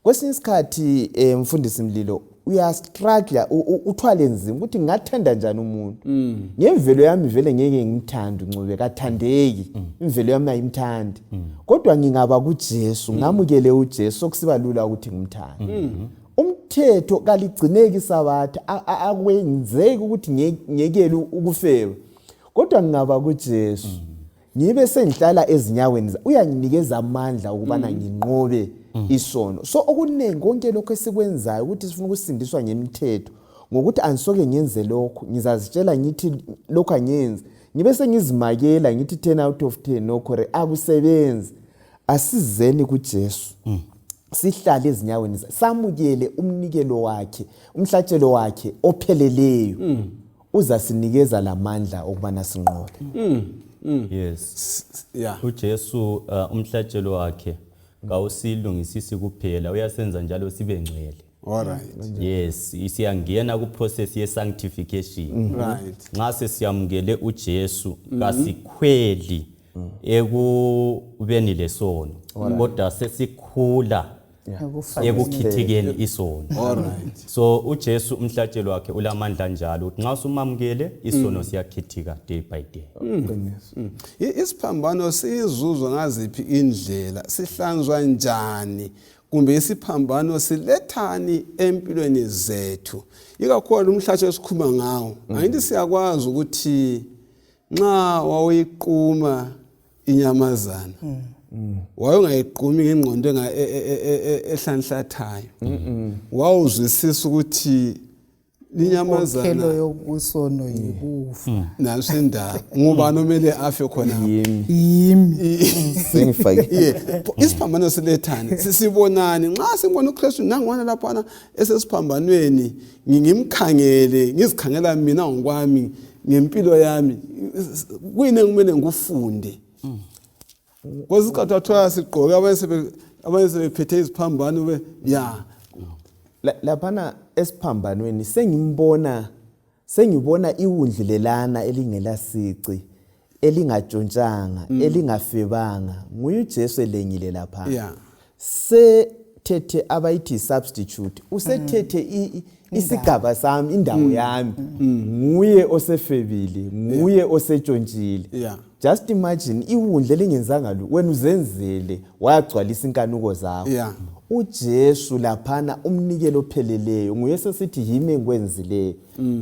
Kwesinye isikhathi, mfundisi Mlilo, uyastruggle, uthwale nzima ukuthi ngingathanda njani umuntu. Ngemvelo yami vele ngeke ngimthande uNcube, kathandeki. Imvelo yami ayimthandi. Kodwa ngingaba kuJesu, ngamukele uJesu, sokusiba lula ukuthi ngimthande. Umthetho kaligcineki sabatha, akwenzeki ukuthi ngiyekele ukufeba. Kodwa ngingaba kuJesu, ngibe sengihlala ezinyaweni, uyanginikeza amandla ukubana nginqobe isono. So okuningi konke lokho esikwenzayo ukuthi sifuna ukusindiswa ngemithetho, ngokuthi angisoke ngenze lokhu, ngizazitshela ngithi lokhu angenzi, ngibe sengizimakela ngithi 10 out of 10, no correct, akusebenzi. Asizeni kuJesu, sihlale ezinyaweni, samukele umnikelo wakhe, umhlatshelo wakhe opheleleyo, uzasinikeza lamandla okubana sinqobe. Yes. UJesu, umhlatshelo wakhe kawusilungisisi kuphela, uyasenza njalo sibe ngcwele. All right. Yes, siyangena ku process ye sanctification. Nxa sesiyamukele uJesu, kasikhweli ekubeni lesono, kodwa sesikhula ekukhithikeni isono. All right. So uJesu, umhlatshelo wakhe ulamandla njalo ukuthi nxa usumamukele, isono siyakhithika day by day. Isiphambano siyizuzwa ngaziphi indlela? Sihlanzwa njani? Kumbe isiphambano silethani empilweni zethu? Ikakhulu umhlatshelo esikhuluma ngawo. Angithi siyakwazi ukuthi nxa wawuyiquma inyamazana, wawungayiqumi ngengqondo ehlanhlathayo. Wawuzwisisa ukuthi linyamazana Inkokhelo yokusono yikufa. Nanso indaba, ngubani omele afe khona? Yimi. Yimi. Sengifake. Yeah. Isiphambano silethani? Sisibonani nxa sibona uKristu nangwana laphana esesiphambanweni? Ngimkhangele, ngizikhangela mina ngokwami ngempilo yami, kuyini engimele ngikufunde? Kwesinye isikhathi wathola sigqoke, abanye sebephethe iziphambano ya. Laphana esiphambanweni sengimbona, sengibona iwundlu lelana elingelasici. elingatshontshanga elingafebanga, nguye uJesu elengile lapha. Sethethe abayithi substitute, usethethe isigaba sami, indawo yami, nguye osefebile, nguye osetshontshile. Just imagine iwundle elingenzanga lu, wena uzenzele, wayagcwalisa inkanuko zakho. UJesu laphana umnikelo opheleleyo, nguye sesithi yimi engikwenzileyo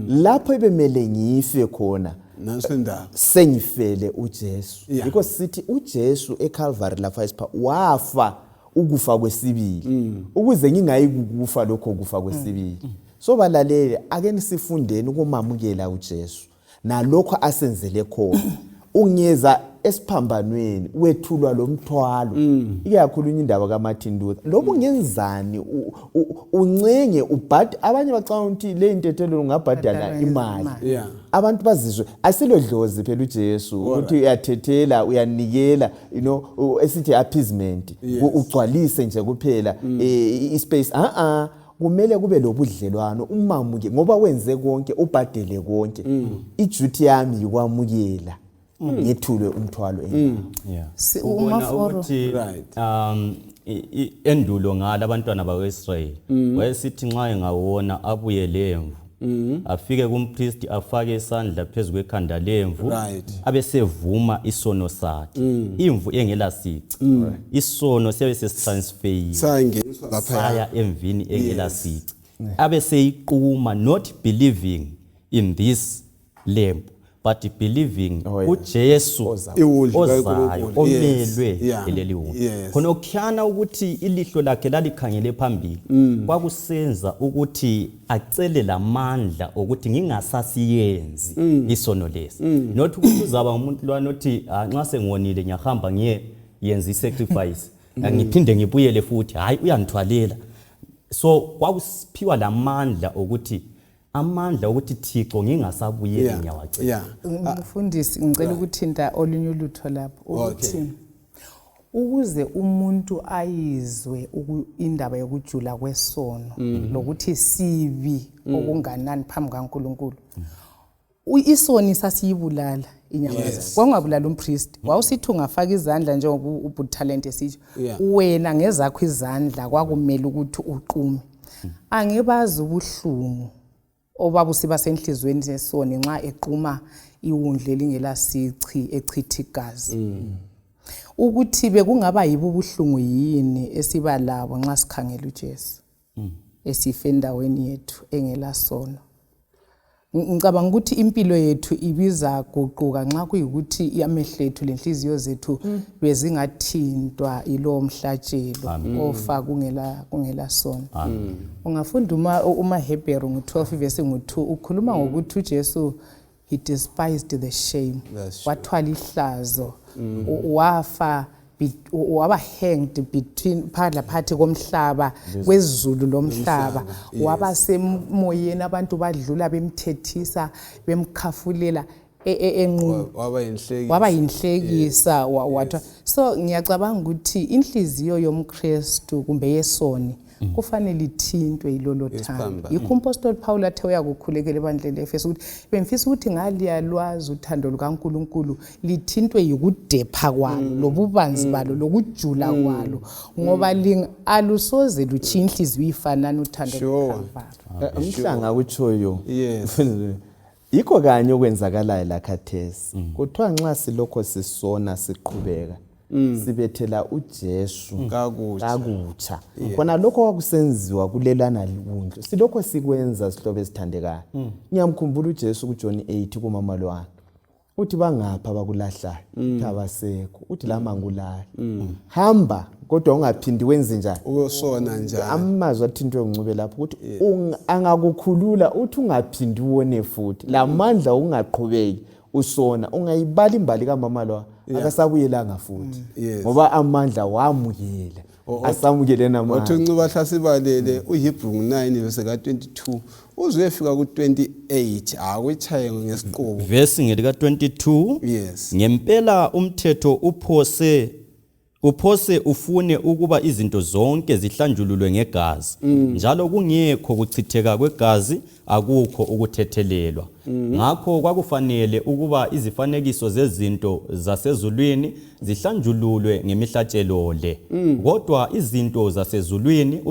lapho ebemele ngife khona. Nanso indaba. Sengifele uJesu. Yikho sithi uJesu eCalvary lapha isipha wafa ukufa kwesibili ukuze ngingayi kukufa lokho kufa kwesibili. So balaleli, ake nisifundeni ukumamukela uJesu nalokho asenzele khona. Ungeza esiphambanweni wethulwa lo mthwalo. Ike yakhulunywa indaba kaMartin Luther, loba ungenzani uncenge ubhad, abanye bacabanga ukuthi le intethelelo ungabhadala Bhadala imali. imali. Abantu bazizwe asilo dlozi phela uJesu ukuthi uyathethela, uyanikela, esithi appeasement. Ugcwalise nje kuphela i-space. A kumele kube lobudlelwano, umamuke ngoba wenze konke, ubhadele konke. I-duty yami yikwamukela, ngethulwe umthwalo enginawo. Ubona uMaforo. ukuthi endulo ngala abantwana bakwaIsrayeli wayesithi nxa engawona abuye lemvu, afike kumpristi, afake isandla phezu kwekhanda lemvu, abesevuma isono sakhe. Imvu engela sici, isono siyabe sesitransferiwe Sangeniswa lapha. Saya emvini engela sici, abeseyiquma, not believing in this lamb but believing uJesu Ozayo. Iwundlu ozayo, kaNkulunkulu. Yes. omelwe leli wundlu. Khona okukhana ukuthi ilihlo lakhe lalikhangele phambili, kwakusenza ukuthi acele lamandla ukuthi ngingasasiyenzi isono lesi, not ukuthi uzaba umuntu lwana othi, "Ah, nxa sengonile ngiyahamba ngiye yenza i-sacrifice, ngiphinde ngibuyele futhi." Hayi, uyangithwalela. So kwakusiphiwa lamandla ukuthi amandla ukuthi Thixo ngingasabuyeli, ngiyawacela. Mfundisi, ngicela ukuthinta olunye ulutho lapho ukuthi ukuze umuntu ayizwe indaba yokujula kwesono lokuthi sibi okunganani phambi kaNkuluNkulu. Isoni sasiyibulala inyama. Kwakungabulala umpriest. Wawusithi ungafaka izandla njengoba uButhalente esitsho. Wena ngezakho izandla kwakumele ukuthi uqume. Angibazi ubuhlungu obabusiba senhlizweni sesoni nxa equma iwundlu elingela sici echitha igazi. Ukuthi bekungaba yibo ubuhlungu yini esiba labo nxa sikhangela uJesu esife endaweni yethu engela sono. Ngicabanga ukuthi impilo yethu ibiza guquka nxa kuyikuthi amehlo ethu lenhliziyo zethu bezingathintwa yilowo mhlatshelo ofa kungela sono. Ungafunda uma Hebheru ngu-12 verse ngu-2, ukhuluma ngokuthi uJesu, he despised the shame. That's true. Wathwala ihlazo. Wafa waba hanged between, phakathi phakathi komhlaba, kwezulu lomhlaba. Waba semoyeni, abantu badlula bemthethisa, bemkhafulela enqunu. Waba yinhlekisa. Waba yinhlekisa, wathwa. So ngiyacabanga ukuthi inhliziyo yomKristu kumbe yesoni kufanele ithintwe yilolo thando. Isiphambano. Yikho umpostoli Paul athe uyakukhulekela ebandleni leEfesu ukuthi bengifisa ukuthi ngaliyalwazi uthando lukaNkuluNkulu, lithintwe yikudepha kwalo, lobubanzi balo, lokujula kwalo, ngoba alusoze lutshiye inhliziyo ifanana uthando lukaKalvari. Umhlanga kutshoyo. Yikho kanye okwenzakalayo la khathesi. Kuthiwa nxa silokho sisona siqhubeka, sibethela uJesu Kakutsha. Kakutsha. Khona lokho kwakusenziwa kulelana wundlu, silokho sikwenza, sihlobo esithandekayo. Ngiyamkhumbula uJesu kuJohn 8 kumama lwana. Uthi bangapha abakulahlayo, uthi abasekho, uthi lama ngikulahla. Hamba kodwa ungaphindi wenze njani. Uyosona njani. Amazwi athintwe nguNcube lapho ukuthi angakukhulula uthi ungaphindi uwone futhi. Lamandla ungaqhubeki usona, ungayibala imbali kamama lo akasabuyelanga futhi. Ngoba amandla wamukela. Asamukele namandla. Wathi uNcube hlasibalele uHebrew 9 verse ka 22 uzuyefika ku 28, akutshaye ngesiqubu. Verse ngelika 22. Ngempela umthetho uphose Uphose ufune ukuba izinto zonke zihlanjululwe ngegazi, njalo kungekho kuchitheka kwegazi akukho ukuthethelelwa. Ngakho kwakufanele ukuba izifanekiso zezinto zasezulwini zihlanjululwe ngemihlatshelo le, kodwa izinto zasezulwini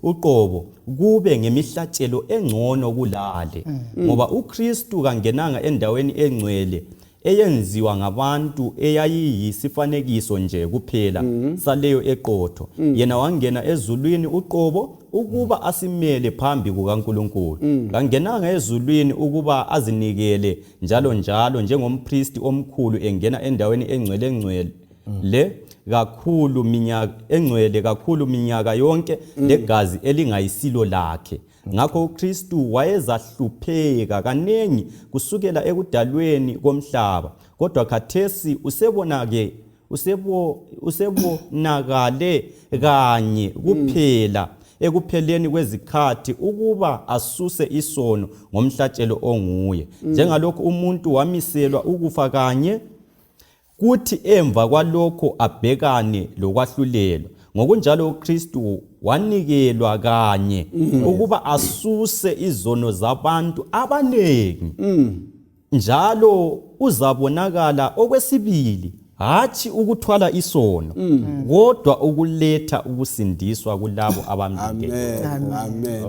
uqobo kube ngemihlatshelo engcono kulale, ngoba uKristu kangenanga endaweni engcwele eyenziwa ngabantu eyayiyisifanekiso nje kuphela saleyo eqotho. Yena wangena ezulwini uqobo ukuba asimele phambi kukaNkulunkulu. Kangenanga ezulwini ukuba azinikele njalo njalo njengompristi omkhulu engena endaweni engcwele engcwele le kakhulu minyaka engcwele kakhulu minyaka yonke legazi elingayisilo lakhe. Ngakho uKristu wayezahlupheka kaningi kusukela ekudalweni komhlaba, kodwa khathesi usebonakale kanye kuphela ekupheleni kwezikhathi ukuba asuse isono ngomhlatshelo onguye. Njengalokhu umuntu wamiselwa ukufa kanye, kuthi emva kwalokho abhekane lokwahlulelwa, ngokunjalo uKristu wanikelwa kanye ukuba asuse izono zabantu abanengi, njalo uzabonakala okwesibili, hatshi ukuthwala isono, kodwa ukuletha ukusindiswa kulabo abamlindeleyo. Amen, amen.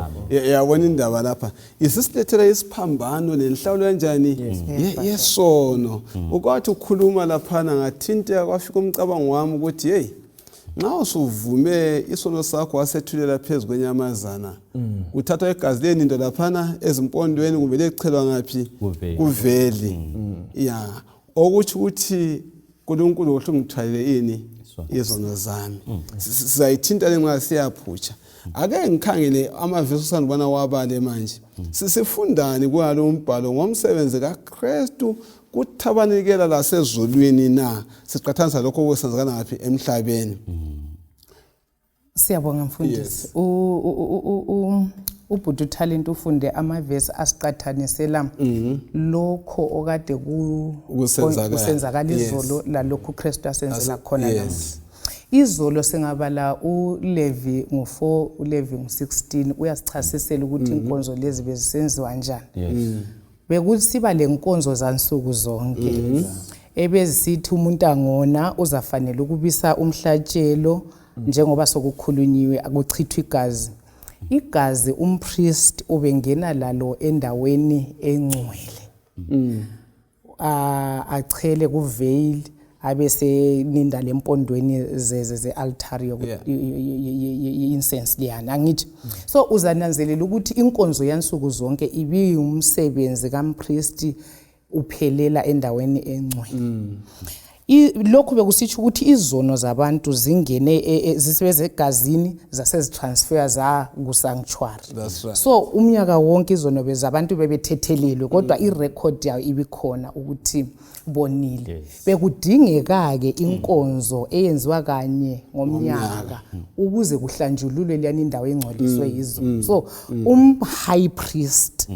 Yabona indaba lapha isisilethela isiphambano lenhlawulo kanjani yesono. Ukwathi ukhuluma laphana ngathinteka, kwafika umcabango wami ukuthi hey, nxa usuvume isono sakho wasethulela phezu kwenyamazana, kuthathwa igazi lenindo laphana ezimpondweni kumbe lechelwa ngaphi kuveli, ya okutsho ukuthi uNkulunkulu uhle ungithwalele ini izono zami. Sizayithinta le nxa siyaphutsha. Ake ngikhangele amavesi usandubana wabale manje. Sisifundani kulo umbhalo ngomsebenzi kaKristu kuthabanikela lasezulwini na? Siqathanisa lokho okusenzakala ngaphi emhlabeni. Siyabonga mfundisi. Ubhuti uTalent ufunde amavesi asiqathanisela lokho okade kusenzakala izolo lalokhu uKristu asenzela khona namuhla. Izolo singabala uLevi ngo4, uLevi ngo16, uyasichasisela ukuthi inkonzo lezi bezisenziwa njani. Bekusiba lenkonzo zansuku zonke ebezisithi umuntu angona uzafanele ukubisa umhlatshelo, njengoba sokukhulunyiwe, akuchithwa igazi. Igazi umpriest ubengena lalo endaweni engcwele, achele kuveil, abeseninda lempondweni ze-altari ye-incense liyana, angithi? So uzananzelela ukuthi inkonzo yansuku zonke ibiyumsebenzi kampristi uphelela endaweni engcwele. Lokhu bekusitsho ukuthi izono zabantu zingene zisebeze egazini, zasezitransfer za ku-sanctuary. That's right. So umnyaka wonke izono bezabantu bebethethelelwe, kodwa irecord yayo ibikhona ukuthi bonile. Bekudingeka-ke inkonzo eyenziwa kanye ngomnyaka ukuze kuhlanjululwe leyani indawo engcoliswe yizono. So um-high priest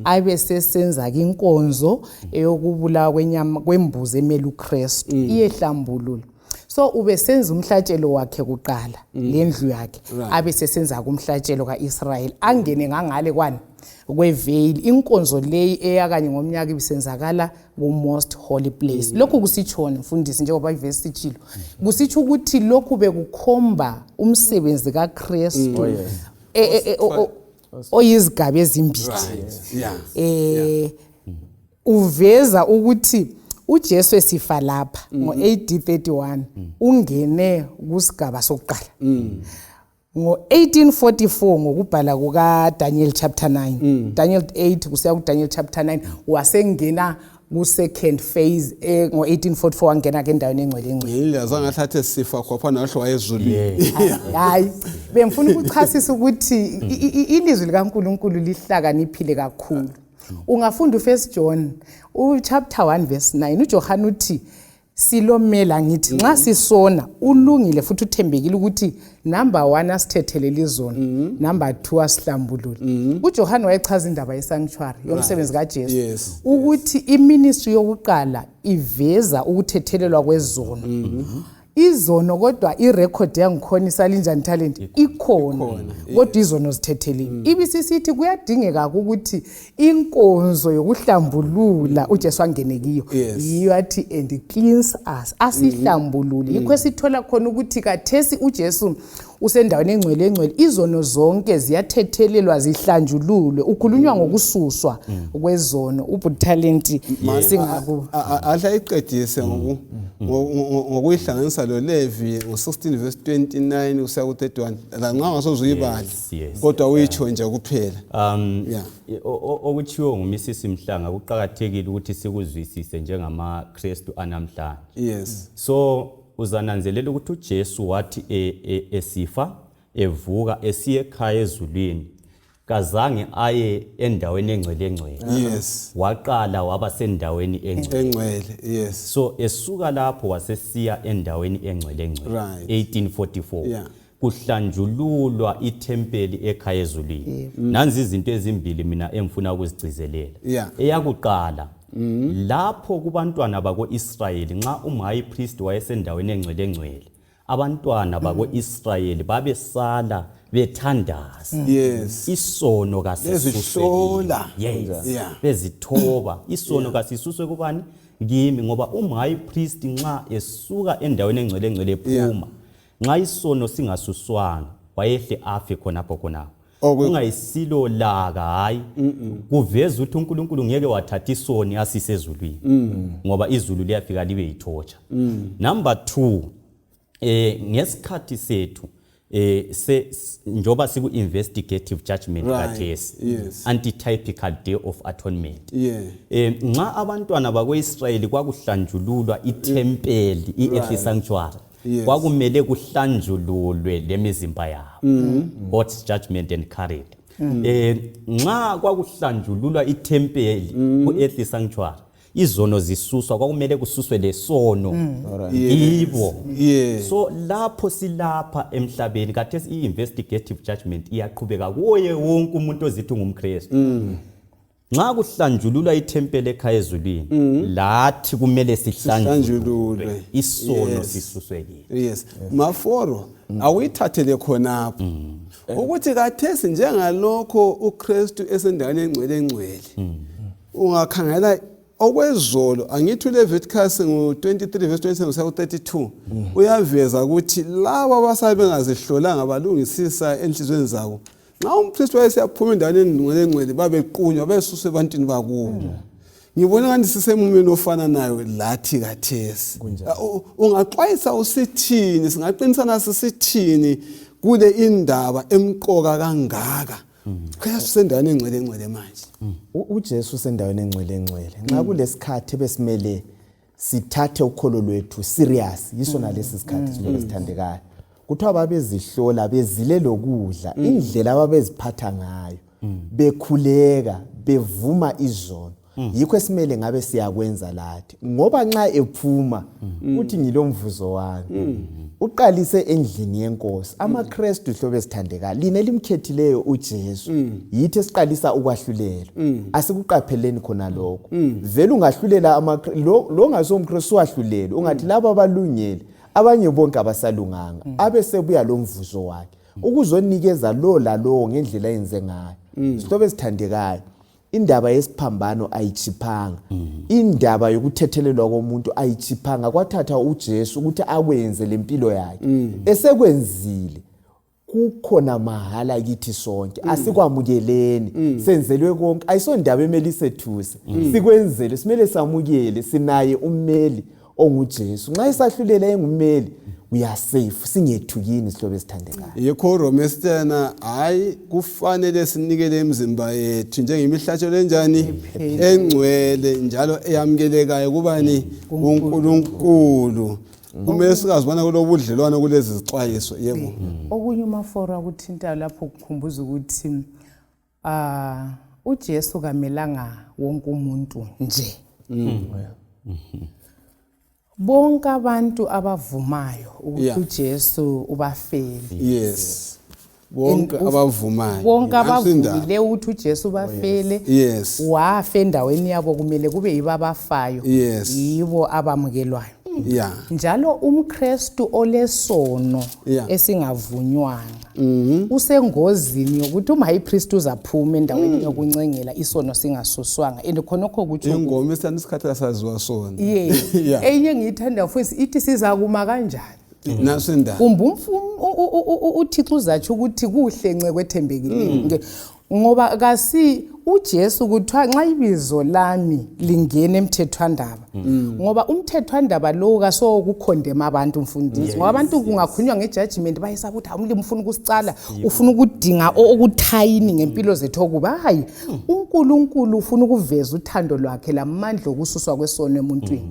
abe sesenza-ke inkonzo eyokubulawa kwenyama kwembuzi emele uKristu, iyehlambulula. So ubesenza umhlatshelo wakhe kuqala lendlu yakhe, abe sesenza kumhlatshelo kaIsrayeli, angene ngangale kwani kweveil. Inkonzo leyi eyakanye ngomnyaka ibisenzakala ku-most holy place. Lokhu kusitshoni mfundisi, njengoba ivesi sitshilo? Kusitsho ukuthi lokhu bekukhomba umsebenzi kaKristu oyizigaba ezimbili. Uveza ukuthi uJesu esifa lapha ngo-AD 31 ungene kusigaba sokuqala. Ngo-1844, ngokubhala kuka-Daniel chapter 9, Daniel 8 kusiya ku-Daniel chapter 9, wasengena ku-second phase. Ngo-1844 wangena ke endaweni engcwele engcwele. Ngendlela zange athathe sifa khopha nahle wayezulwini. Hayi, bengifuna ukuchasisa ukuthi ilizwi likaNkulunkulu lihlakaniphile kakhulu. Ungafunda uFirst John uchapter 1 verse 9, uJohane uthi silomela ngithi nxa sisona, ulungile futhi uthembekile ukuthi number 1 asithethelele izono, number 2 asihlambulule. UJohane wayechaza indaba yesanctuary yomsebenzi kaJesu, ukuthi iministry yokuqala iveza ukuthethelelwa kwezono. Izono kodwa irekhodi yangikhona isalinjani talent ikhona, kodwa izono zithethelile. Ibisisithi kuyadingeka ukuthi inkonzo yokuhlambulula uJesu angene kiyo, yiyo athi and cleanse us, asihlambulule. Yikho esithola khona ukuthi kathesi uJesu usendaweni engcwele engcwele, izono zonke ziyathethelelwa, zihlanjululwe. Ukhulunywa ngokususwa kwezono ubuthalenti singaku Ahla iqedise ngokuyihlanganisa lo Levi ngo-16 verse 29 kusiya ku-31, lanxa ungasoze uyibale, kodwa uyitsho nje kuphela. Okutshiwo nguMrs Mhlanga kuqakathekile ukuthi sikuzwisise njengamaKristu anamhlanje. So uzananzelela ukuthi uJesu wathi esifa evuka esiye ekhaya ezulwini, kazange aye endaweni engcwele engcwele. Waqala waba sendaweni engcwele engcwele. Yes. So esuka lapho wasesiya endaweni engcwele engcwele. 1844 kuhlanjululwa ithempeli ekhaya ezulwini. Nanzi izinto ezimbili mina engifuna ukuzigcizelela. Eyakuqala, lapho kubantwana bako-Israyeli, nxa umhigh priest wayesendaweni engcwele engcwele, abantwana bako-Israyeli babesala bethandaza. Isono kasisuswe. Bezihlola. Yes. Bezithoba. Isono kasisuswe kubani? Kimi, ngoba umhigh priest nxa esuka endaweni engcwele engcwele ephuma, nxa isono singasuswanga, wayehle afe khonapho khonapho. Kungayisilo laka, hayi, kuveza ukuthi uNkulunkulu ngeke wathatha isoni asise ezulwini, ngoba izulu liyafika libe yithotsha. Number 2, ngesikhathi sethu njoba siku investigative judgment khathesi, antitypical day of atonement, nxa abantwana bakwaIsrayeli kwakuhlanjululwa ithempeli, i-earthly sanctuary, kwakumele kuhlanjululwe lemizimba yabo, God's judgment and character. Nxa kwakuhlanjululwa ithempeli ku-earthly sanctuary, izono zisuswa, kwakumele kususwe lesono kibo. So lapho silapha emhlabeni khathesi, i-investigative judgment iyaqhubeka kuye wonke umuntu ozithi ungumKristu. Nxa kuhlanjululwa ithempeli ekhaya ezulwini, lathi kumele sihlanjululwe, Sihlanjululwe. isono sisuswe kithi. Yes, Maforo, awuyithathele khonapho ukuthi kathesi njengalokho uKristu esendaweni engcwele engcwele, ungakhangela okwezolo, angithi uLeviticus ngu-23 verse 27 kusiya ku-32 uyaveza ukuthi labo abasabe bengazihlolanga balungisisa enhliziyweni zabo, nxa umpristi wayesiyaphuma endaweni engcwele engcwele, babequnywa besuswe ebantwini bakubo. Ngibona ngathi sisemumeni ofananayo lathi kathesi. Ungaxwayisa usithini, singaqinisana sisithini kule indaba emqoka kangaka? Kristu sendaweni engcwele engcwele manje. UJesu usendaweni engcwele engcwele. Nxa kulesikhathi besimele sithathe ukholo lwethu serious, yiso nalesi sikhathi, sihlobo esithandekayo. Kuthiwa babezihlola, bezile lokudla, indlela ababeziphatha ngayo, bekhuleka, bevuma izono, yikho esimele ngabe siyakwenza lathi, ngoba nxa ephuma uthi ngilomvuzo wami, uqalise endlini yenkosi. AmaKristu, hlobo esithandekayo, lina elimkhethileyo uJesu, yithi esiqalisa ukwahlulelwa. Asikuqapheleni khona lokho. Vele ungahlulela lo ongasomKristu, wahlulele ungathi laba balungele, abanye bonke abasalunganga, abe sebuya lo mvuzo wakhe ukuzonikeza lo lalowo ngendlela ayenze ngayo. Sihlobo esithandekayo, indaba yesiphambano ayichiphanga, indaba yokuthethelelwa komuntu ayichiphanga. Kwathatha uJesu ukuthi akwenze lempilo yakhe. Esekwenzile, kukhona mahala kithi sonke. Asikwamukeleni, senzelwe konke. Ayisondaba emele isethuse, sikwenzele, simele samukele. Sinaye ummeli onguJesu. Nxa esahlulela engummeli, we are safe, singethukini, sihlobo esithandekayo. Yikho Romestana, hayi, kufanele sinikele imizimba yethu njengemihlatshelo enjani? Engcwele njalo eyamukelekayo kubani? KuNkulunkulu. Kumele sikazibona kulobudlelwano kulezi zixwayiso, yebo. Okunye uMaforo akuthintayo lapho kukhumbuza ukuthi uJesu kamelanga wonke umuntu nje. Bonke abantu abavumayo ukuthi uJesu ubafele. Yes, bonke abavumayo. Bonke Nansi indaba. abavumile ukuthi uJesu ubafele, wafa endaweni yabo, kumele kube yibo abafayo, yibo abamukelwayo. Yeah. Njalo umKristu olesono esingavunywanga usengozini yokuthi uma high priest uzaphuma endaweni yokuncengela isono singasuswanga, and khonokho kutsho Ingoma esithanda isikhathi asaziwa sona. Yeah. Enye engiyithanda futhi ithi sizakuma kanjani? Naso indaba. Kumbe uThixo uzatsho ukuthi kuhle nceko ethembekileyo. Ngoba kasi uJesu kuthiwa nxa ibizo lami lingena emthethwandaba, ngoba umthethwandaba lo kasokukhondema abantu mfundisi, ngoba abantu kungakhulunywa ngejudgment bayesaba ukuthi awumlimi ufuna ukusicala, ufuna ukudinga okuthayini ngempilo zethu okuba hayi, uNkulunkulu ufuna ukuveza uthando lwakhe lamandla okususwa kwesono emuntwini.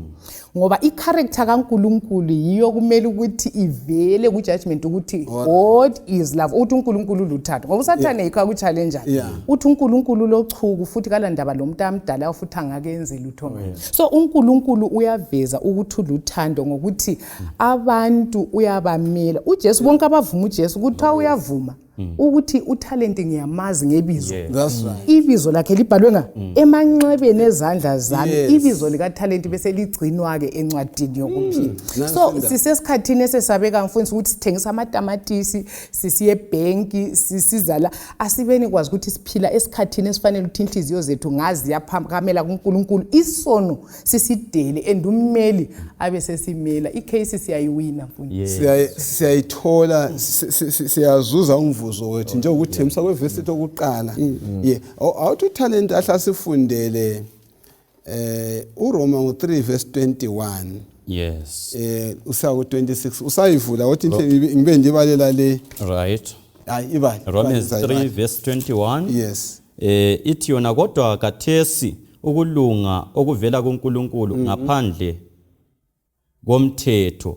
Ngoba i-character kaNkulunkulu yiyo kumele ukuthi ivele ku-judgment ukuthi God is love, uthi uNkulunkulu uluthando, ngoba uSathane yikho akuchallenge. Uthi uNkulunkulu lochuku futhi kalandaba lo muntu amdala futhi angakenze lutho ngaye. So uNkulunkulu uyaveza ukuthi uluthando ngokuthi abantu uyabamela. uJesu bonke abavuma uJesu kuthiwa uyavuma ukuthi uTalent ngiyamazi ngebizo. That's right. Ibizo lakhe libhalwe nga emanxebeni ezandla zami. Ibizo likaTalent bese ligcinwa ke encwadini yokuphila. So sisesikhathini esesabeka mfundisi ukuthi sithengisa amatamatisi, sisiye ebhenki, sisizala, asibeni kwazi ukuthi siphila esikhathini esifanele ukuthi inhliziyo zethu ngazi yaphakamela kuNkulunkulu, isono sisidele and ummeli abe sesimela. Icase siyayiwina mfundisi. Siyayithola, siyazuza umvuzo wethu njengokuthembisa kwevesi lokuqala. Yeah, awuthi uTalent ahle sifundele uRoma ngo3 verse 21. Yes. Usa ku 26 usayivula uthi ngibe ngibalela le. Right. Hayi ibali. Romans 3 verse 21. Yes. Ithi yona kodwa kathesi ukulunga okuvela kuNkulunkulu ngaphandle komthetho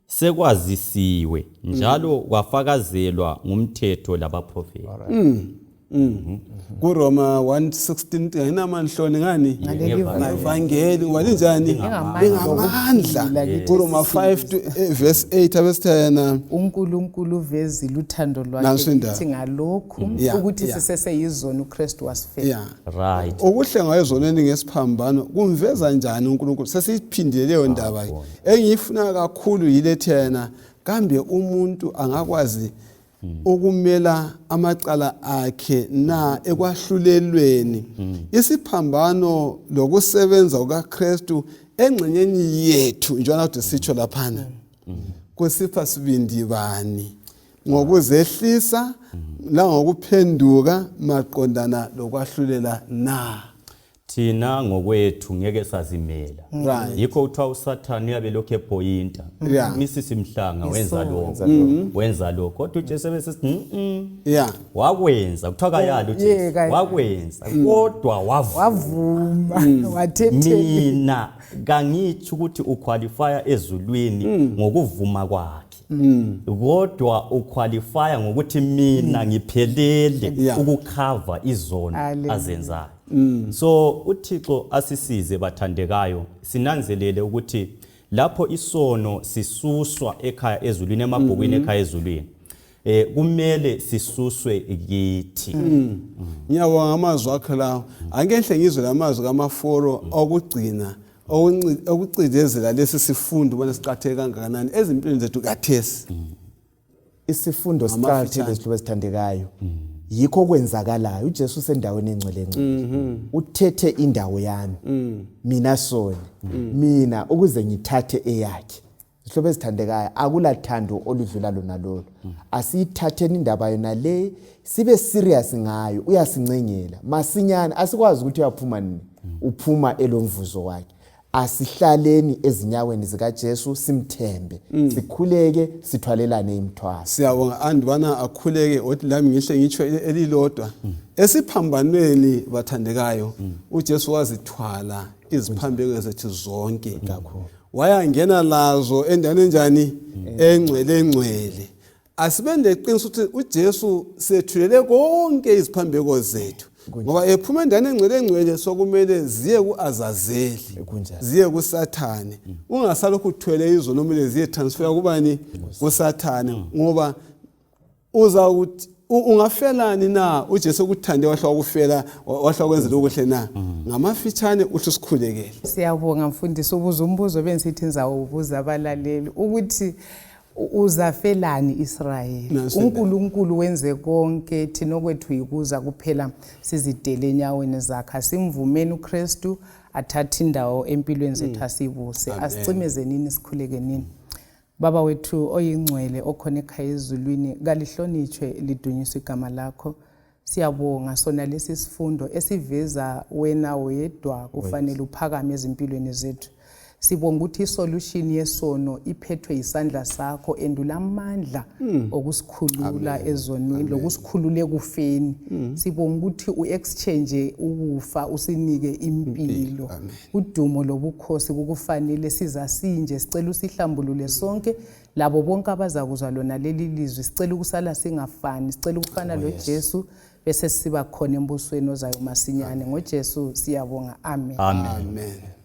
sekwazisiwe njalo kwafakazelwa ngumthetho labaprofeti. KuRoma 1:16 nginamanhloni ngani ngevangeli walinjani lingamandla. KuRoma 5 verse 8 abesithayana uNkulunkulu uvezile uthando lwakhe kithi ngalokhu ukuthi siseseyizona uKristu wasifela. Right. Ukuhlenga ezonweni ngesiphambano kumveza njani uNkulunkulu? Sesiphindile leyo ndaba. Engiyifuna kakhulu yilethena, kambe umuntu angakwazi ukumela amacala akhe na ekwahlulelweni? Isiphambano lokusebenza kukaKristu engxenyeni yethu njengoba kade sitsho laphana kusipha sibindi bani ngokuzehlisa langokuphenduka maqondana lokwahlulela na? Thina ngokwethu ngeke sazimela. Yikho kuthiwa uSathane uyabe lokhu ephoyinta. Mrs Mhlanga wenza lokho, wenza lokho. Kodwa uJesu bese sithi wakwenza, kuthiwa kayali uJesu, wakwenza kodwa wavuma, wathethela. Mina kangitsho ukuthi uqualifya ezulwini ngokuvuma kwakhe. Kodwa uqualifya ngokuthi mina ngiphelele ukukhava izono azenzayo. So uThixo asisize bathandekayo, sinanzelele ukuthi lapho isono sisuswa ekhaya ezulwini, emabhukwini ekhaya ezulwini, kumele sisuswe kithi. Ngiyabonga amazwi akho lawo. Angehle ngizwe lamazwi kaMaforo okugcina okucindezela lesi sifundo ubona siqatheke kangakanani ezimpilweni zethu kathesi. Isifundo siqakathekile sihlobo esithandekayo. Yikho okwenzakalayo. uJesu usendaweni engcwele ngcwele. Uthethe indawo yami. Mina soni. Mina ukuze ngithathe eyakhe. Sihlobo esithandekayo, akulathando oludlula lona lolo. Asiyithatheni indaba yona le, sibe serious ngayo. Uyasincengela masinyane, asikwazi ukuthi uyaphuma nini. Uphuma elomvuzo wakhe. Asihlaleni ezinyaweni zikaJesu, simthembe, sikhuleke, sithwalelane imithwalo. Siyabonga andibana akhuleke othi lami ngihle ngitsho elilodwa. Esiphambanweni bathandekayo, uJesu wazithwala iziphambeko zethu zonke. Wayangena lazo endaweni enjani? Engcwele engcwele. Asibe neqiniso ukuthi uJesu sethulele konke iziphambeko zethu. Ngoba ephuma endaweni engcwele engcwele sokumele ziye kuAzazeli, ziye kuSathane. Ungasalokhu uthwele izono kumele ziye transfer kubani? KuSathane. Ngoba uza ukuthi Ungafelani na uJesu ukuthande wahle wakufela, wahle wakwenzela okuhle na? Ngamafitshane uhle usikhulekele. Siyabonga mfundisi, ubuza umbuzo bengisithi ngizawubuza abalaleli ukuthi uzafelani Israyeli? uNkulunkulu wenze konke, thina okwethu yikuza kuphela sizidele enyaweni zakhe. Asimvumeni uKristu athathe indawo empilweni zethu, asibuse. Asicimeze nini, sikhuleke nini. Baba wethu oyingcwele okhona ekhaya ezulwini, kalihlonitshwe lidunyiswe igama lakho. Siyabonga sona lesi sifundo esiveza wena wedwa kufanele uphakame ezimpilweni zethu. Sibonga ukuthi isolution yesono iphethwe yisandla sakho and ulamandla okusikhulula ezonweni lokusikhulula ekufeni. Sibonga ukuthi u-exchange ukufa usinike impilo. Udumo lobukhosi kukufanele, sizasinje sicela usihlambulule sonke labo bonke abazakuzwa lona leli lizwi. Sicela ukusala singafani, sicela ukufana loJesu bese siba khona embusweni ozayo masinyane. NgoJesu siyabonga, amen. Amen. Amen.